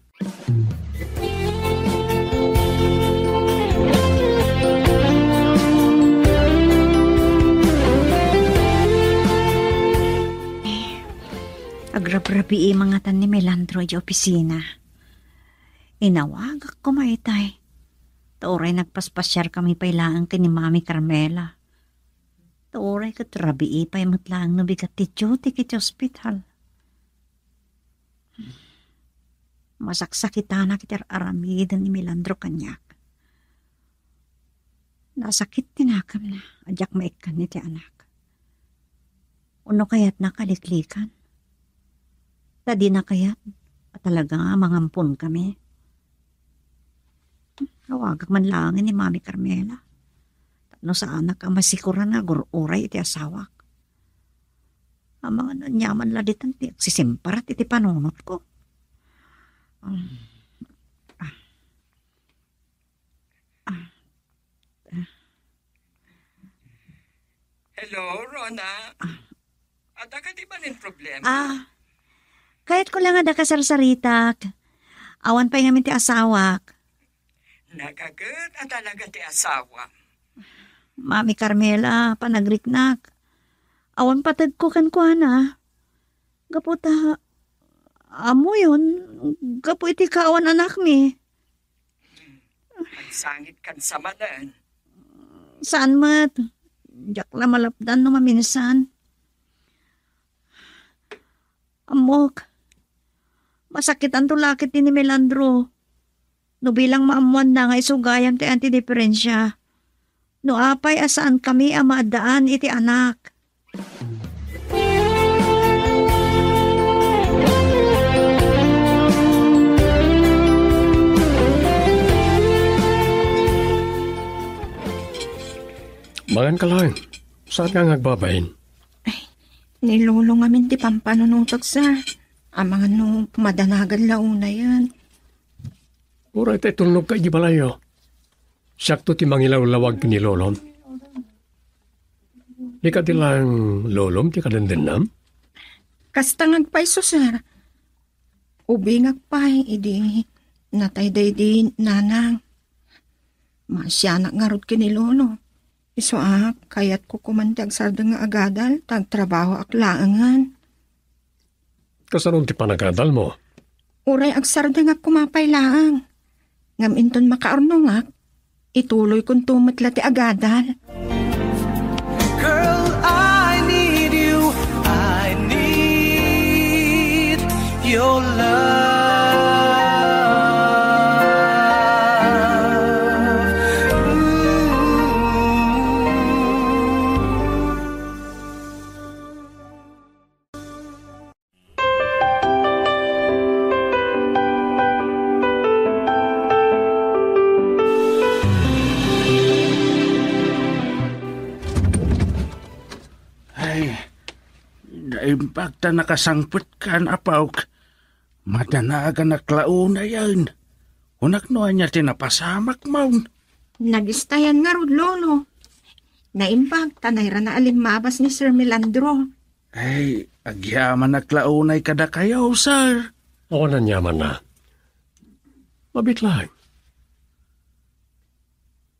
Agrabrabii mangatan ni Melandro idiay opisina. Inawagak koma itay. Ta uray nagpaspasiarkami pay laeng ken ni Mami Carmela. Ta uray ket rabii pay met laeng no bigat ti duty iti ospital. Masaksakitanak iti ar-aramiden ni Melandro kaniak. Nasakit ti nakemna a diak maikkan iti anak. Wenno kayatna a liklikan? Ta dina kayat a talaga nga mangamponkami. Awagak man laeng ni Mami Carmela. Tapno saanak a masikuran nga agur-uray iti asawak. Amangan aniaman la ditan ti agsisimparat iti panunotko. Um, ah. Ah. Ah. Hello, Rona. Ah. Adda kadi balin problema? Ah, kayatko la nga adda kasarsaritak. Awan pay ngamin ti asawak. Nagaget a talaga ti asawam. Mami Carmela, panagriknak. Awan pategko kenkuana. Gapu ta, ammoyon, gapu iti kaawan anakmi. Agsangitkan sa manen. Saan met? Diak la malapdan no maminsan. Ammok, masakitanto la ket ni Melandro. No bilang maammoanna nga isu gayam ti antidiferensia. No apay a saankami a maaddaan iti anak. Mangan ka laeng. Saanka nga agbabain? Ay, ni Lolo ngamin ti pampanunotek, sir. Amangan no madanagan la unayen. Uray ta itulnogka iti balayyo. Siakto ti mangilawlawag ken ni Lolom. Di kadi laeng Lolom ti kadendennam? Kasta nga agpayso, sir. Ubingak pay idi natay daydi nanang. Maasianak ngarud ken ni Lolo. Isu a, kayatko koman ti agsardeng nga agadal, ta agtrabahoak laengen. Kasano ti panagadalmo? Uray agsardengak koma pay laeng. Ngem inton makaurnongak, ituloykonto met la ti agadal. Girl, I need you. I need your love. Ooh. Ay, naimbag ta nakasangpetka, apok. Madanaganak la unayen. Kunak no ania ti napasamak, maun. Nagistayan ngarud, Lolo. Naimbag ta nairana a limmabas ni Sir Melandro. Ay, agyamanak la unay kadakayo, sir. Awan aniamanna. Mabiit laeng.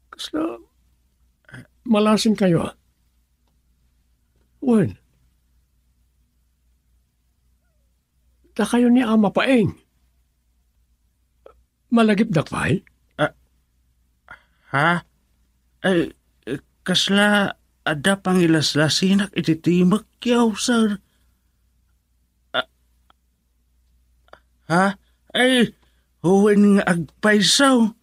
Kasla malasinkayo, a? Wen, dakayo ni Ama Paeng. Malagipdak pay? Ah, ha? Ay, kasla adda pangilaslasinak iti timekyo, sir. Ah, ha? Ay, wen nga agpayso.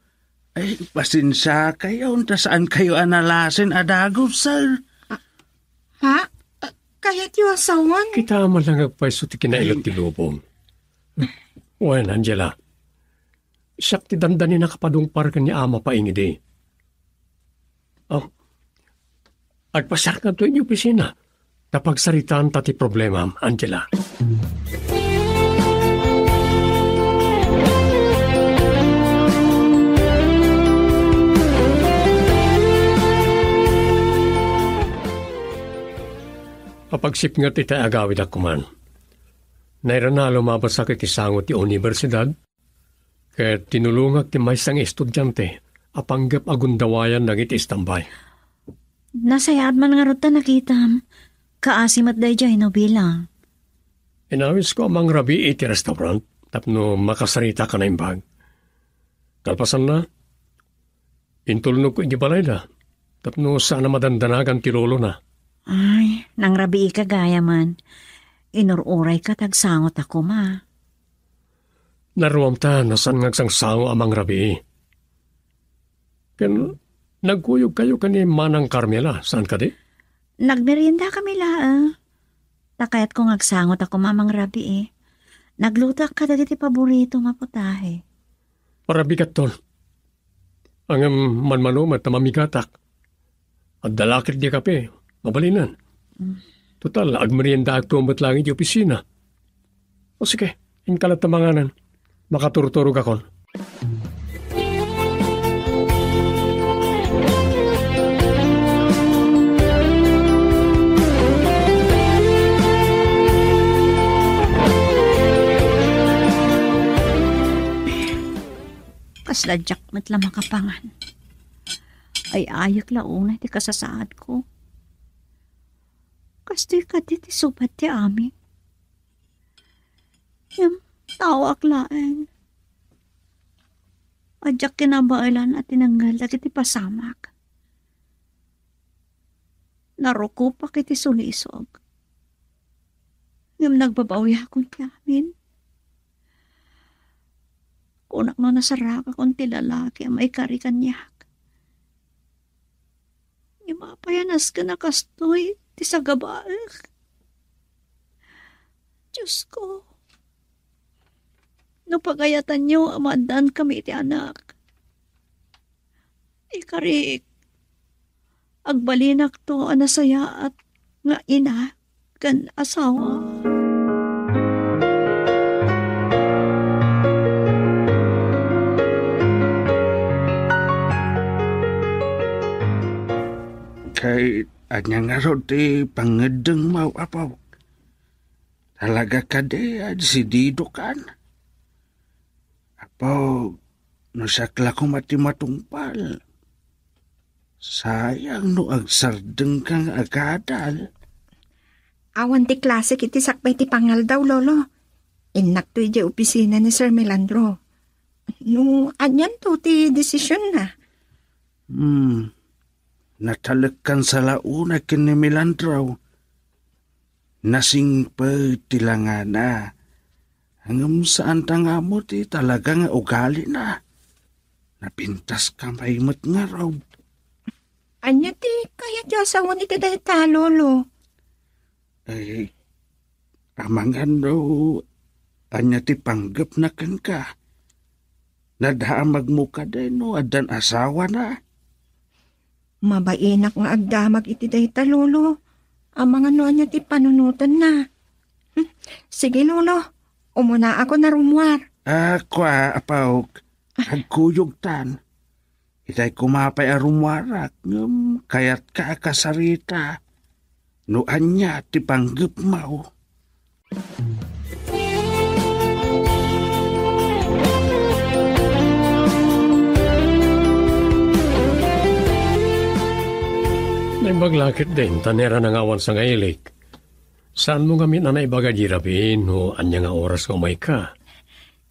Ay, pasensiakayo, ta saankayo a nalasin a dagus, sir. Ah, ha? Ah, kayatyo a sawen? Kita man lang agpayso ti kinailot ti lubong. Wen, Angela, siak ti dandanin a kapadungpar ken ni Ama Paeng idi. Oh, agpasiak ngadto iti opisina. Ta pagsaritaanta ti problemam, Angela. Apagsipnget iti agawidak koman. Nairana a lumabasak iti sango ti universidad, ket tinulongak ti maysa nga estudiante a panggep a gundawayan dagiti istambay. Nasayaat man ngarud ta nakitam. Kaasi met daydiay no bilang. Inawisko a mangrabii iti restaurant tapno makasarita ka naimbag. Kalpasanna, intulnogko iti balayda tapno saan a madandanagan ti lolona. Ay, nangrabiika gayamen. Inur-urayka ta agsangotak koma. Naruamta no saan nga agsangsango a mangrabii. Ken nagkuyogkayo ken ni Manang Carmela, saan kadi? Nagmeriendakami laeng. Ta kayatko nga agsangotak koma a mangrabii. Naglutoak kadagiti paboritom a putahe. Para bigatton. Ngem manmano met ta mamigatak. Adda la ketdi kape, mabalinen. Mm. Total, agmeriendaakto met laeng iti opisina. O sige, inka latta manganen. Makaturturogakon. Kasla diak met la makapangan. Ay-ayek la unay ti kasasaadko. Kastoy kadi ti subad ti amin. Ngem, taoak laeng. Diak kinabaelan a tinengngel dagiti pasamak. Narukopak iti sulisog. Ngem nagbabawiakon ti amin. Kunak no nasarrakakon ti lalaki a maikari kaniak. Ngem apay a nasken a kastoy ti sagabaek? Diosko, no pagayatanyo a maaddaankami iti anak, ikariik, Agbalinakto a nasayaat nga ina ken asawa. Kay ania ngarud ti pangngeddengmo, Apo? Talaga kadi a desididokan? Apo, no siak la koma ti matungpal, sayang no agsardengka nga agadal. Awan ti klasek iti sakbay ti pangaldaw, Lolo. Innakto idiay opisina ni Sir Melandro. No, anianto ti desisionna? Hmm. Natalekkan sa la unay ken ni Melandro. Nasingpet ti langana. Ngem saan ta nga ammo ti talaga nga ugalina. Napintaska pay met ngarud. Ania ti kayat ti asawan iti dayta, Lolo? Ay, amangan no ania ti panggepna kenka. Nadamagmo kadi no addan asawana? Mabainak nga agdamag iti dayta, Lolo. Amangan no ania ti panunotenna. Hmm, sige, Lolo. Umunaakon a rummuar. Ah, kua, Apok. Agkuyogtan. Itay koma pay a rummuarak, ngem kayatka a kasarita no ania ti panggepmo. Naimbag la ketdin, ta nera nangawan sangailik. Saanmo ngamin a naibaga idi rabii no ania nga oras nga umayka?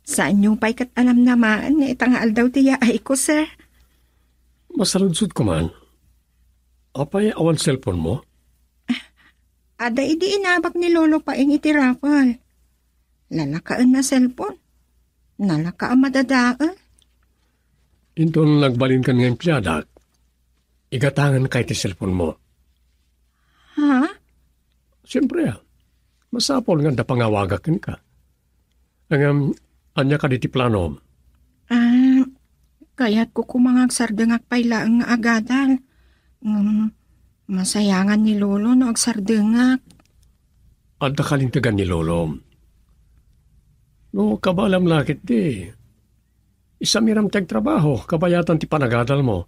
Saanyo pay ket alam namaen nga ita nga aldaw ti yaayko, sir. Masaludsodko man. Apay awan cellphone-mo? Adda idi inabak ni Lolo Paeng iti raffle. Lalakaen a cellphone. Nalaka a madadael. Inton nagbalinkan nga empleadak, igatanganka iti cellphone-mo. Ha? Siempre, ah. Masapul nga adda pangawagak kenka. Ngem, ania kadi ti planom? Ah, kayatko koma nga agsardengak pay laeng nga agadal. Ngem, masayangan ni Lolo no agsardengak. Adda kalintegan ni Lolo. No, kabaelam la ketdi, isamiram ti agtrabaho, kabayatan ti panagadalmo.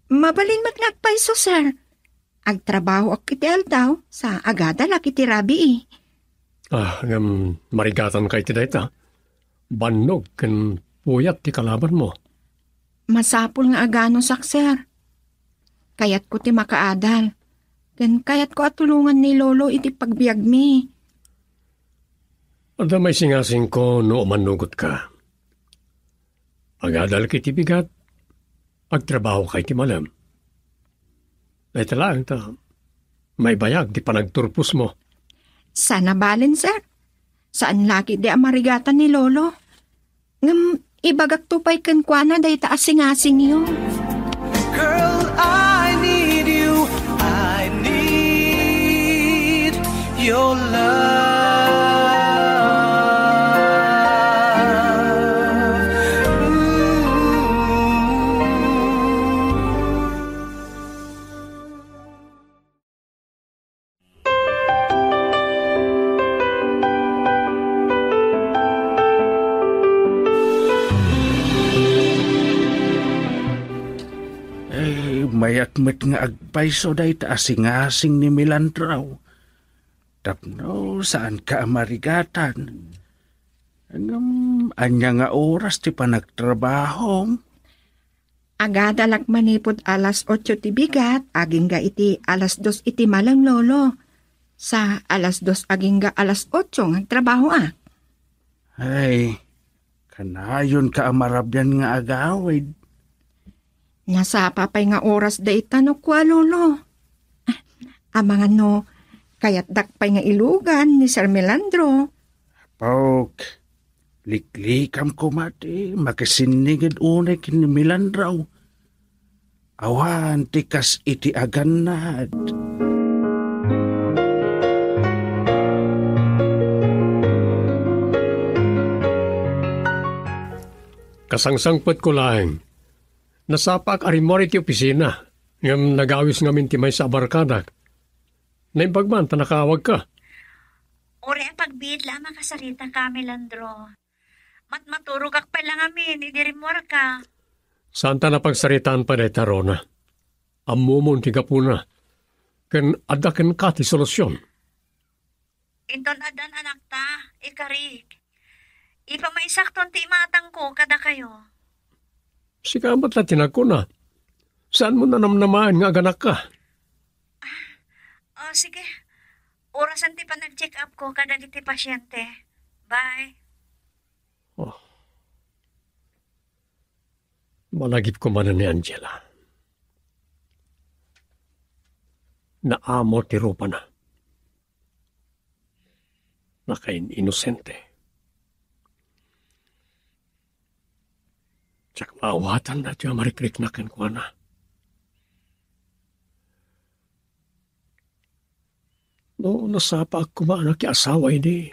Mabalin met nga agpayso, sir. Agtrabahoak iti aldaw, sa agadalak iti rabii. Ah, ngem marigatanka iti dayta. Bannog ken puyat ti kalabanmo. Masapul nga aganusak, sir. Kayatko ti makaadal. Ken kayatko a tulongan ni Lolo iti pagbiagmi. Adda maisingasingko no umannugotka. Agadalka iti bigat, agtrabahoka iti malem. Dayta laeng ta maibayag ti panagturposmo. Sana balen, sir. Saan la ketdi a marigatan ni Lolo. Ngem ibagakto pay kenkuana dayta a singasingyo. Girl, I need you. I need your love. Ooh. Eh, mayat met nga agpayso dayta a singasing ni Melandro. Tapno saanka a marigatan. Ngem, ania nga oras ti panagtrabahom? Agadalak manipud alas otso ti bigat, agingga iti alas dos iti malem, Lolo. Sa alas dos agingga alas otso nga agtrabahoak. Ay, kanayonka a marabian nga agawid. Nasapa pay nga oras dayta no kua, Lolo. Ah, amangan no, kayatdak pay nga ilugan ni Sir Melandro. Apok, liklikam koma ti makisinniged unay ken ni Melandro. Awan ti kas iti agannad. Kasangsangpetko laeng, nasapaak a rimmuar iti opisina. Ngem nagawis ngamin ti maysa a barkadak. Naimbag man ta nakaawagka. Uray a pagbiit la a makasarita ka, Melandro. Matmaturogak pay la ngamin idi rimmuarka. Saanta a pagsaritaan pay dayta, Rona. Ammomon ti gapuna. Ken adda kenka ti solusion. Inton addan anakta, ikarik. Ipamaysakton ti imatangko kadakayo. Sika met la ti nagkuna. Saanmo nanamnamaen nga aganakka? Ah, oh, sige. Orasen ti panag-check-up ko kadagiti pasyente. Bye. Oh. Malagipko manen ni Angela. Naamo ti rupana. Nakain-inosente. Diak maawatan daytoy a marikriknak kenkuana. No, nasapaak koma a nakiasawa idi.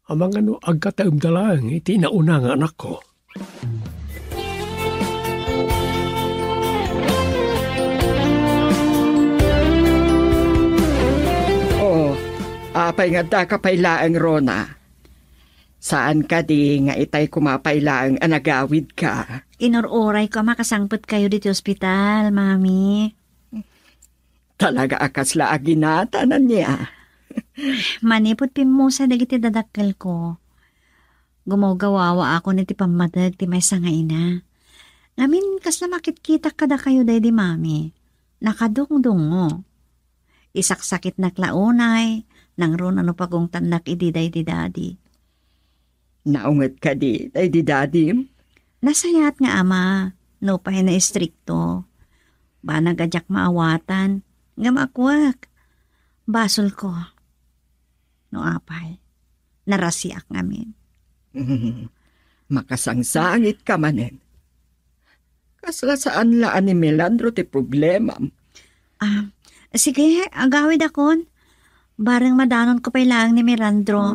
Amangan no agkataemda laeng iti inauna nga anakko. Oh, apay nga addaka pay laeng, Rona? Saan kadi nga itay koma pay laeng a nagawidka? Inur-urayko a makasangpetkayo ditoy ospital, Mami. Talaga a kasla a ginatan ania. Manipud pimmusa dagiti dadakkelko, gumawgawawaakon iti pammateg ti maysa nga ina. Ngamin, kasla makitkitak kadakayo daydi Mami. Nakadungdungngo. Isaksakitnak la unay, nangruna no pagungtannak idi daydi Dadi. Naunget kadi daydi Dadim? Nasayaat nga ama, nupay naistrikto. Banag a diak maawatan, ngem akuek, basolko. No apay, narasiak ngamin. Makasangsangitka manen. Kasla saan la a ni Melandro ti problemam. Ah, sige, agawidakon. Bareng madanonko pay laeng ni Melandro.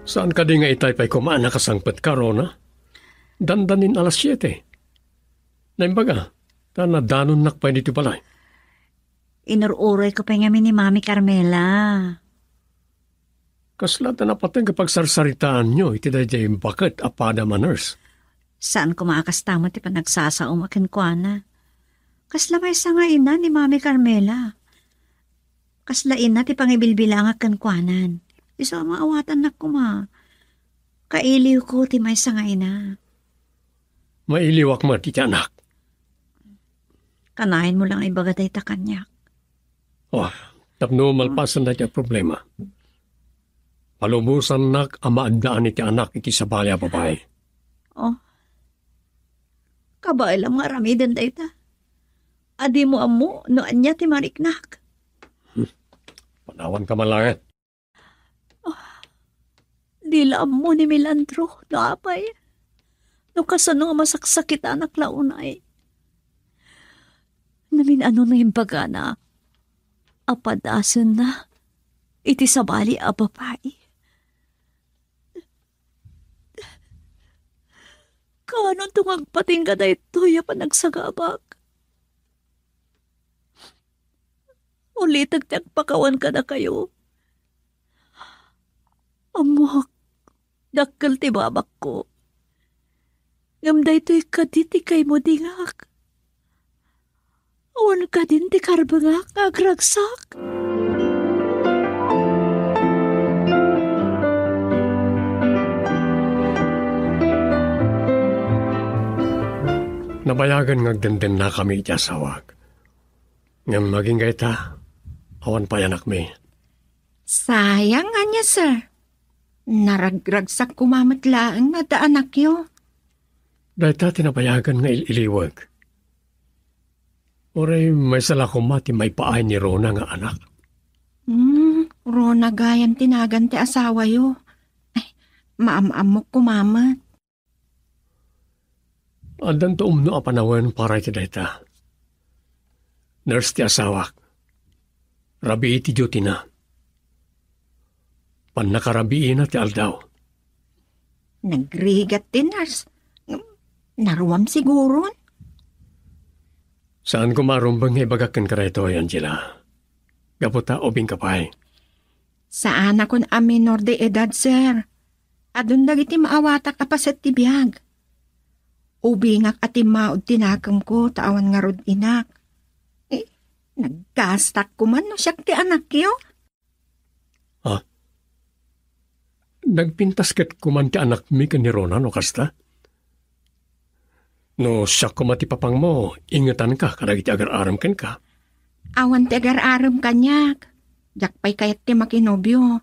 Saan kadi nga itay pay koma a nakasangpetka, Rona? Dandanin alas siete. Naimbag a, ta nadanonnak pay ditoy balay. Inur-urayko pay ngamin ni Mami Carmela. Kasla ta napateg a pagsarsaritaanyo iti daydiay baket a padam a nurse? Saan koma a kasta met ti panagsasaom a kenkuana. Kasla maysa nga ina ni Mami Carmela. Kasla ina ti pangibilbilangak kenkuanan. Isu a maawatannak koma. Kailiwko ti maysa nga ina. Mailiwak met iti anak. Kanayon mo lang ibaga dayta kaniak. Oh, tapno malpasan dayta a problema. Palubosannak a maaddaan iti anak iti sabali a babai. Oh. Kabaelam nga aramiden dayta. A dimo ammo no ania ti mariknak. Hmm. Panawanka man laeng. Ah, di la ammo ni Melandro no apay. No kasano nga masaksakitanak la unay. Namin-ano nga imbagana a padasenna iti sabali a babai. Kaanonto nga agpatingga daytoy a panagsagabak? Ulitek ti agpakawan kadakayo. Ammok, dakkel ti babakko. Ngem daytoy kadi ti kaimudingak. Awan kadin ti karbengak nga agragsak. Nabayagen nga agdendennakami iti asawak. Ngem agingga ita, awan pay anakmi. Sayang ania, sir. Naragragsak koma met laeng no adda anakyo. Dayta ti nabayagen nga il-iliwek. Uray maysa la koma ti maipaay ni Rona nga anak. Hmm, Rona gayam ti nagan ti asawayo. Ay, maam-ammok koma met. Addanto umno a panawen para iti dayta. Nurse ti asawak. Rabii ti duty-na. Pannakarabiina ti aldaw. Nagrigat ti nurse. Naruam siguron? Saan ko marumbeng nga ibagak kenka daytoy, Angela. Gapu ta ubingka pay. Saanakon a minor de edad, sir. Adun dagiti maawatak a paset ti biag. Ubingak a timmaud ti nakemko ta awan ngarud inak. Eh, naggastak koman no siak ti anakyo. Ha? Nagpintas ket koman ti anakmi ken ni Ronan, no kasta? No siak koma ti papangmo, ingetanka kadagiti agar-arem kenka. Awan ti agar-arem kaniak. Diak pay kayat ti makinobio.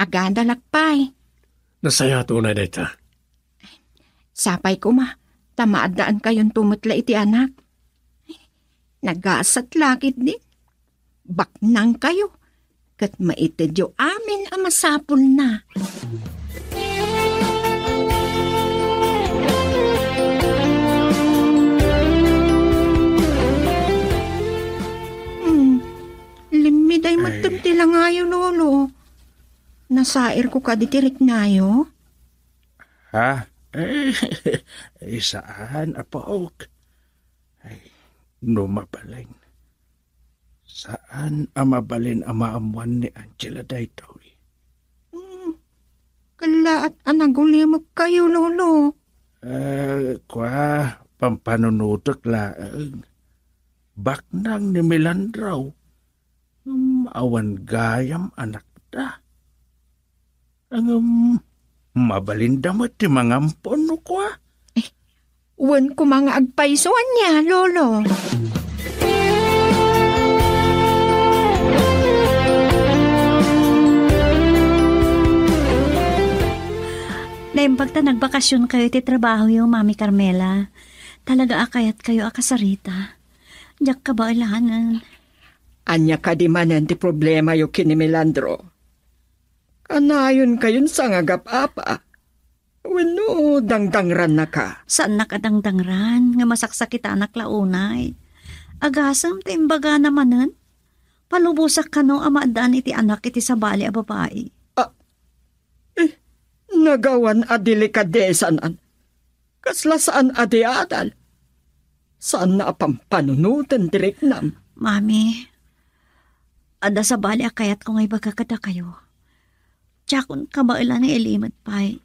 Agadalak pay. Nasayaat unay dayta. Sapay koma, ta maaddaankayon met la iti anak. Nagasat la ketdi. Baknangkayo, ket maitedyo amin a masapulna. Hmm, limmiday metten Ay. ti langayo, Lolo. Nasairko kadi ti riknayo? Ha? Eh, eh, saan, Apok. Ay, no mabalin. Saan a mabalin a maammuan ni Angela daytoy? Hmm, kallaat a nagulimekkayo, Lolo. Eh, kua, pampanunotek laeng. Baknang ni Melandro. Hmm, awan gayam anakda. Ngem, mabalinda met ti mangampon no kua. Eh, wen koma nga agpayso ania, Lolo. Naimbag ta nagbakasionkayo iti trabahoyo, Mami Carmela. Talaga a kayatkayo a kasarita. Diak kabaelanen. Ania kadi manen ti problemayo ken ni Melandro? Kanayonkayon sangagap-apa? Wenno dangdangrannaka? Saannak a dangdangran nga masaksakitanak la unay. Agasem ta imbagana manen, palubosak kano a maaddaan iti anak iti sabali a babai. Ah, eh, nagawan a delikadesanan. Kasla saan a di adal. Saanna a pampanunoten ti riknam. Mami, adda sabali a kayatko nga ibaga kadakayo. Diakon kabaelan nga ilimed pay.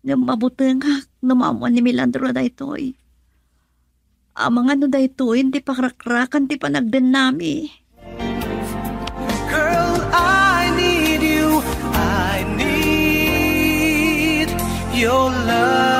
Ngem mabutengak no maammuan ni Melandro daytoy. Amangan no daytoyen ti pakarakrakan ti panagdennami. Girl, I need you. I need your love.